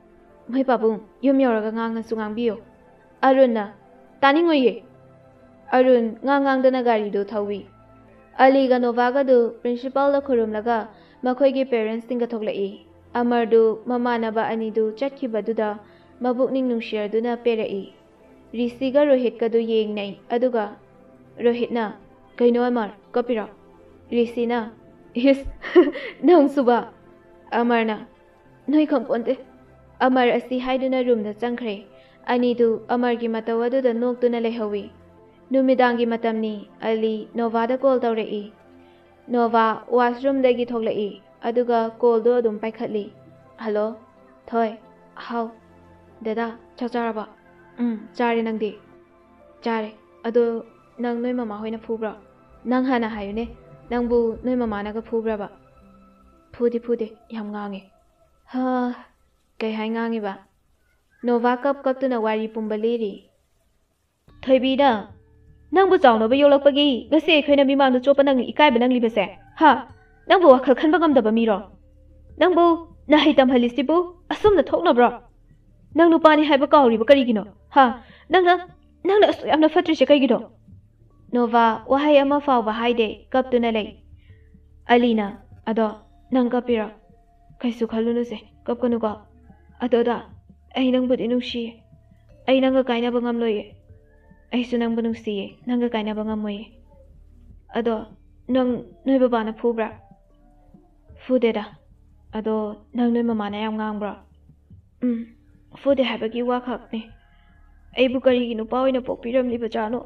"ꯃꯣꯏ ꯄꯥꯕꯨꯡ, ꯌꯨꯝ ꯌꯧꯔꯒ ꯉꯥꯡꯉꯁꯨ ꯉꯥꯡꯕꯤꯌꯨ꯫" ꯑꯔꯨꯟꯅ, "ꯇꯥꯅꯤꯡꯉꯣꯏꯌꯦ꯫" ꯑꯔꯨꯟ ꯉꯥꯡ ꯉꯥꯡꯗꯅ ꯒꯥꯔꯤꯗꯨ ꯊꯧꯏ꯫ ꯑꯂꯤꯒ ꯅꯣꯚꯥꯒꯗꯨ ꯄ꯭ꯔꯤꯟꯁꯤꯄꯥꯜꯗ ꯈꯨꯔꯨꯝꯂꯒ ꯃꯈꯣꯏꯒꯤ ꯄꯦꯔꯦꯟꯁꯁꯤꯡꯒ ꯊꯣꯛꯂꯛꯏ꯫ ꯑꯃꯔꯗꯨ ꯃꯃꯥꯟꯅꯕ ꯑꯅꯤꯗꯨ ꯆꯠꯈꯤꯕꯗꯨꯗ ꯃꯕꯨꯛꯅꯤꯡ ꯅꯨꯡꯁꯤꯔꯗꯨꯅ ꯄꯦꯔꯛꯏ꯫ ꯔꯤꯁꯤꯒ ꯔꯣꯍꯤꯠꯀꯗꯨ ꯌꯦꯡꯅꯩ꯫ ꯑꯗꯨꯒ ꯔꯣꯍꯤꯠꯅ, "ꯀꯩꯅꯣ ꯑꯃꯔ, ꯀꯞꯄꯤꯔꯣ?" ꯔꯤꯁꯤꯅ, "ꯏꯁ, ꯅꯪꯁꯨꯕ?" ꯑꯃꯔꯅ, "ꯅꯣꯏ ꯈꯪꯄꯣꯟꯇꯦ꯫" ꯑꯃꯔ ꯑꯁꯤ ꯍꯥꯏꯗꯨꯅ ꯔꯨꯝꯗ ꯆꯪꯈ꯭ꯔꯦ꯫ ꯑꯅꯤꯗꯨ ꯑꯃꯔꯒꯤ ꯃꯇꯧ ꯑꯗꯨꯗ ꯅꯣꯛꯇꯨꯅ ꯂꯩꯍꯧꯏ꯫ ꯅꯨꯃꯤꯗꯥꯡꯒꯤ ꯃꯇꯝꯅꯤ꯫ ꯑꯂꯤ ꯅꯣꯚꯥꯗ ꯀꯣꯜ ꯇꯧꯔꯛꯏ꯫ ꯅꯣꯚꯥ ꯋꯥꯁꯔꯨꯝꯗꯒꯤ ꯊꯣꯛꯂꯛꯏ, ꯑꯗꯨꯒ ꯀꯣꯜꯗꯣ ꯑꯗꯨꯝ ꯄꯥꯏꯈꯠꯂꯤ꯫ "ꯍꯜꯂꯣ, ꯊꯣꯏ꯫ ꯍꯥꯎ꯫ ꯗꯗꯥ, ꯆꯥꯛ ꯆꯥꯔꯕ?" "ꯎꯝ, ꯆꯥꯔꯦ꯫ ꯅꯪꯗꯤ?" "ꯆꯥꯔꯦ꯫ ꯑꯗꯣ ꯅꯪ ꯅꯣꯏ ꯃꯃꯥ ꯍꯣꯏꯅ ꯐꯨꯕ꯭ꯔꯣ? ꯅꯪ ꯍꯥꯟꯅ ꯍꯥꯏꯌꯨꯅꯦ, ꯅꯪꯕꯨ ꯅꯣꯏ ꯃꯃꯥꯅꯒ ꯐꯨꯕ꯭ꯔꯕ?" "ꯐꯨꯗꯤ ꯐꯨꯗꯦ, ꯌꯥꯝ ꯉꯥꯡꯉꯦ꯫" "ꯍꯥ, ꯀꯩ ꯍꯥꯏ ꯉꯥꯡꯉꯤꯕ?" ꯅꯣꯚꯥ ꯀꯞ ꯀꯞꯇꯨꯅ ꯋꯥꯔꯤ ꯄꯨꯝꯕ ꯂꯤꯔꯤ꯫ "ꯊꯣꯏꯕꯤꯅ ꯅꯪꯕꯨ ꯆꯥꯎꯅꯕ ꯌꯣꯛꯂꯛꯄꯒꯤ ꯉꯁꯤ ꯑꯩꯈꯣꯏꯅ ꯃꯤꯃꯥꯡꯗ ꯆꯣꯞꯄ ꯅꯪꯅ ꯏꯀꯥꯏꯕ ꯅꯪꯂꯤꯕꯁꯦ, ꯍꯥ? ꯅꯪꯕꯨ ꯋꯥꯈꯜ ꯈꯟꯕ ꯉꯝꯗꯕ ꯃꯤꯔꯣ? ꯅꯪꯕꯨ ꯅꯍꯩ ꯇꯝꯍꯜꯂꯤꯁꯤꯕꯨ ꯑꯁꯨꯝꯅ ꯊꯣꯛꯅꯕ꯭ꯔꯣ? ꯅꯪ ꯅꯨꯄꯥꯅꯤ ꯍꯥꯏꯕ ꯀꯥꯎꯔꯤꯕ ꯀꯔꯤꯒꯤꯅꯣ? ꯍꯥ? ꯅꯪꯅ, ꯅꯪꯅ ꯑꯁꯨꯛ ꯌꯥꯝꯅ ꯐꯠꯇ꯭ꯔꯤꯁꯦ ꯀꯩꯒꯤꯅꯣ?" ꯅꯣꯚꯥ ꯋꯥꯍꯩ ꯑꯃ ꯐꯥꯎꯕ ꯍꯥꯏꯗꯦ, ꯀꯞꯇꯨꯅ ꯂꯩ꯫ ꯑꯂꯤꯅ, "ꯑꯗꯣ ꯅꯪ ꯀꯞꯄꯤꯔꯣ? ꯀꯩꯁꯨ ꯈꯜꯂꯨꯅꯨꯁꯦ, ꯀꯞꯀꯅꯨꯀꯣ꯫ ꯑꯗꯣꯗ, ꯑꯩ ꯅꯪꯕꯨꯗꯤ ꯅꯨꯡꯁꯤꯌꯦ꯫ ꯑꯩ ꯅꯪꯒ ꯀꯥꯏꯅꯕ ꯉꯝꯂꯣꯏꯌꯦ꯫ ꯑꯩꯁꯨ ꯅꯪꯕꯨ ꯅꯨꯡꯁꯤꯌꯦ, ꯅꯪꯒ ꯀꯥꯏꯅꯕ ꯉꯝꯃꯣꯏꯌꯦ꯫ ꯑꯗꯣ ꯅꯪ ꯅꯣꯏ ꯕꯕꯥꯅ ꯐꯨꯕ꯭ꯔꯥ?" "ꯐꯨꯗꯦꯗ꯫ ꯑꯗꯣ ꯅꯪ ꯅꯣꯏ ꯃꯃꯥꯅ ꯌꯥꯝ ꯉꯥꯡꯕ꯭ꯔꯣ?" "ꯎꯝ, ꯐꯨꯗꯦ ꯍꯥꯏꯕꯒꯤ ꯋꯥ ꯈꯛꯅꯤ꯫ ꯑꯩꯕꯨ ꯀꯔꯤꯒꯤ ꯅꯨꯄꯥ ꯑꯣꯏꯅ ꯄꯣꯛꯄꯤꯔꯝꯂꯤꯕꯖꯥꯠꯅꯣ?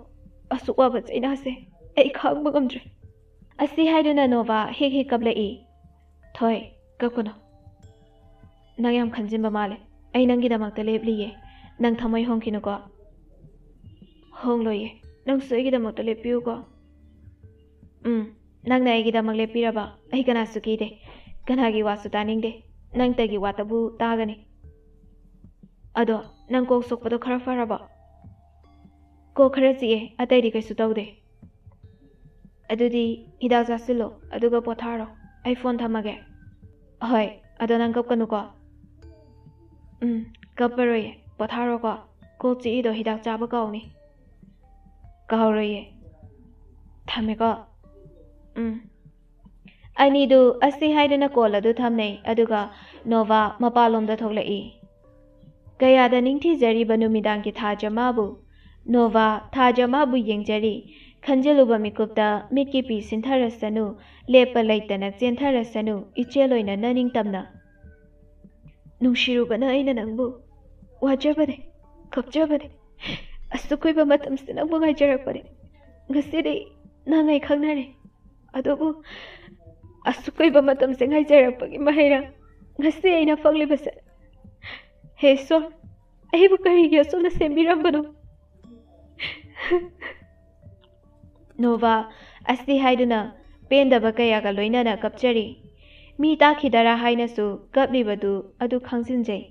ꯑꯁꯨꯛ ꯋꯥꯕ ꯆꯩꯅꯥꯁꯦ ꯑꯩ ꯈꯥꯡꯕ ꯉꯝꯗ꯭ꯔꯦ꯫ ꯑꯁꯤ ꯍꯥꯏꯗꯨꯅ ꯅꯣꯚꯥ ꯍꯦꯛ ꯍꯦꯛ ꯀꯞꯂꯛꯏ꯫ "ꯊꯣꯏ, ꯀꯞꯀꯅꯨ꯫ ꯅꯪ ꯌꯥꯝ ꯈꯟꯖꯤꯟꯕ ꯃꯥꯜꯂꯦ꯫ ꯑꯩ ꯅꯪꯒꯤꯗꯃꯛꯇ ꯂꯦꯞꯂꯤꯌꯦ꯫ ꯅꯪ ꯊꯃꯣꯏ ꯍꯣꯡꯈꯤꯅꯨꯀꯣ꯫" "ꯍꯣꯡꯂꯣꯏꯌꯦ꯫ ꯅꯪꯁꯨ ꯑꯩꯒꯤꯗꯃꯛꯇ ꯂꯦꯞꯄꯤꯌꯨꯀꯣ꯫" "ꯎꯝ, ꯅꯪꯅ ꯑꯩꯒꯤꯗꯃꯛ ꯂꯦꯞꯄꯤꯔꯕ ꯑꯩ ꯀꯅꯥꯁꯨ ꯀꯤꯗꯦ꯫ ꯀꯅꯥꯒꯤ ꯋꯥꯁꯨ ꯇꯥꯅꯤꯡꯗꯦ꯫ ꯅꯪꯇꯒꯤ ꯋꯥꯇꯕꯨ ꯇꯥꯒꯅꯤ꯫ ꯑꯗꯣ, ꯅꯪ ꯀꯣꯛ ꯁꯣꯛꯄꯗꯣ ꯈꯔ ꯐꯔꯕꯣ?" "ꯀꯣꯛ ꯈꯔ ꯆꯤꯛꯑꯦ, ꯑꯇꯩꯗꯤ ꯀꯩꯁꯨ ꯇꯧꯗꯦ꯫" "ꯑꯗꯨꯗꯤ ꯍꯤꯗꯥꯛ ꯆꯥꯁꯤꯜꯂꯣ, ꯑꯗꯨꯒ ꯄꯣꯊꯥꯔꯣ꯫ ꯑꯩ ꯐꯣꯟ ꯊꯝꯃꯒꯦ꯫" "ꯍꯣꯏ, ꯑꯗꯣ ꯅꯪ ꯀꯞꯀꯅꯨꯀꯣ꯫" "ꯎꯝ, ꯀꯞꯄꯔꯣꯏꯌꯦ꯫ ꯄꯣꯊꯥꯔꯣꯀꯣ꯫ ꯀꯣꯛ ꯆꯤꯛꯏꯗꯣ ꯍꯤꯗꯥꯛ ꯆꯥꯕ ꯀꯥꯎꯅꯤ꯫" "ꯀꯥꯎꯔꯣꯏꯌꯦ꯫ ꯊꯝꯃꯦꯀꯣ꯫" "ꯎꯝ꯫" ꯑꯅꯤꯗꯨ ꯑꯁꯤ ꯍꯥꯏꯗꯨꯅ ꯀꯣꯜ ꯑꯗꯨ ꯊꯝꯅꯩ, ꯑꯗꯨꯒ ꯅꯣꯚꯥ ꯃꯄꯥꯟꯂꯣꯝꯗ ꯊꯣꯛꯂꯛꯏ꯫ ꯀꯌꯥꯗ ꯅꯤꯡꯊꯤꯖꯔꯤꯕ ꯅꯨꯃꯤꯗꯥꯡꯒꯤ ꯊꯥꯖꯃꯥꯕꯨ! ꯅꯣꯚꯥ ꯊꯥꯖꯃꯥꯕꯨ ꯌꯦꯡꯖꯔꯤ꯫ ꯈꯟꯖꯤꯜꯂꯨꯕ ꯃꯤꯀꯨꯞꯇ ꯃꯤꯠꯀꯤ ꯄꯤ ꯁꯤꯟꯊꯔꯁꯅꯨ, ꯂꯦꯞꯄ ꯂꯩꯇꯅ ꯆꯦꯟꯊꯔꯁꯅꯨ, ꯏꯆꯦꯜ ꯑꯣꯏꯅ ꯅꯅꯤꯡꯇꯝꯅ꯫ "ꯅꯨꯡꯁꯤꯔꯨꯕꯅ ꯑꯩꯅ ꯅꯪꯕꯨ ꯋꯥꯖꯕꯅꯦ, ꯀꯞꯆꯕꯅꯦ꯫ ꯑꯁꯨꯛ ꯀꯨꯏꯕ ꯃꯇꯝꯁꯦ ꯅꯪꯕꯨ ꯉꯥꯏꯖꯔꯛꯄꯅꯦ꯫ ꯉꯁꯤꯗꯤ ꯅꯪ ꯑꯩ ꯈꯪꯅꯔꯦ꯫ ꯑꯗꯨꯕꯨ ꯑꯁꯨꯛ ꯀꯨꯏꯕ ꯃꯇꯝꯁꯦ ꯉꯥꯏꯖꯔꯛꯄꯒꯤ ꯃꯍꯩꯔꯥ ꯉꯁꯤ ꯑꯩꯅ ꯐꯪꯂꯤꯕꯁꯦ? ꯍꯦ ꯏꯁꯣꯔ, ꯑꯩꯕꯨ ꯀꯔꯤꯒꯤ ꯑꯁꯨꯝꯅ ꯁꯦꯝꯕꯤꯔꯝꯕꯅꯣ?" ꯅꯣꯚꯥ ꯑꯁꯤ ꯍꯥꯏꯗꯨꯅ ꯄꯦꯟꯗꯕ ꯀꯌꯥꯒ ꯂꯣꯏꯅꯅ ꯀꯞꯆꯔꯤ꯫ ꯃꯤ ꯇꯥꯈꯤꯗꯔꯥ ꯍꯥꯏꯅꯁꯨ ꯀꯞꯂꯤꯕꯗꯨ ꯑꯗꯨ ꯈꯪꯖꯤꯟꯖꯩ꯫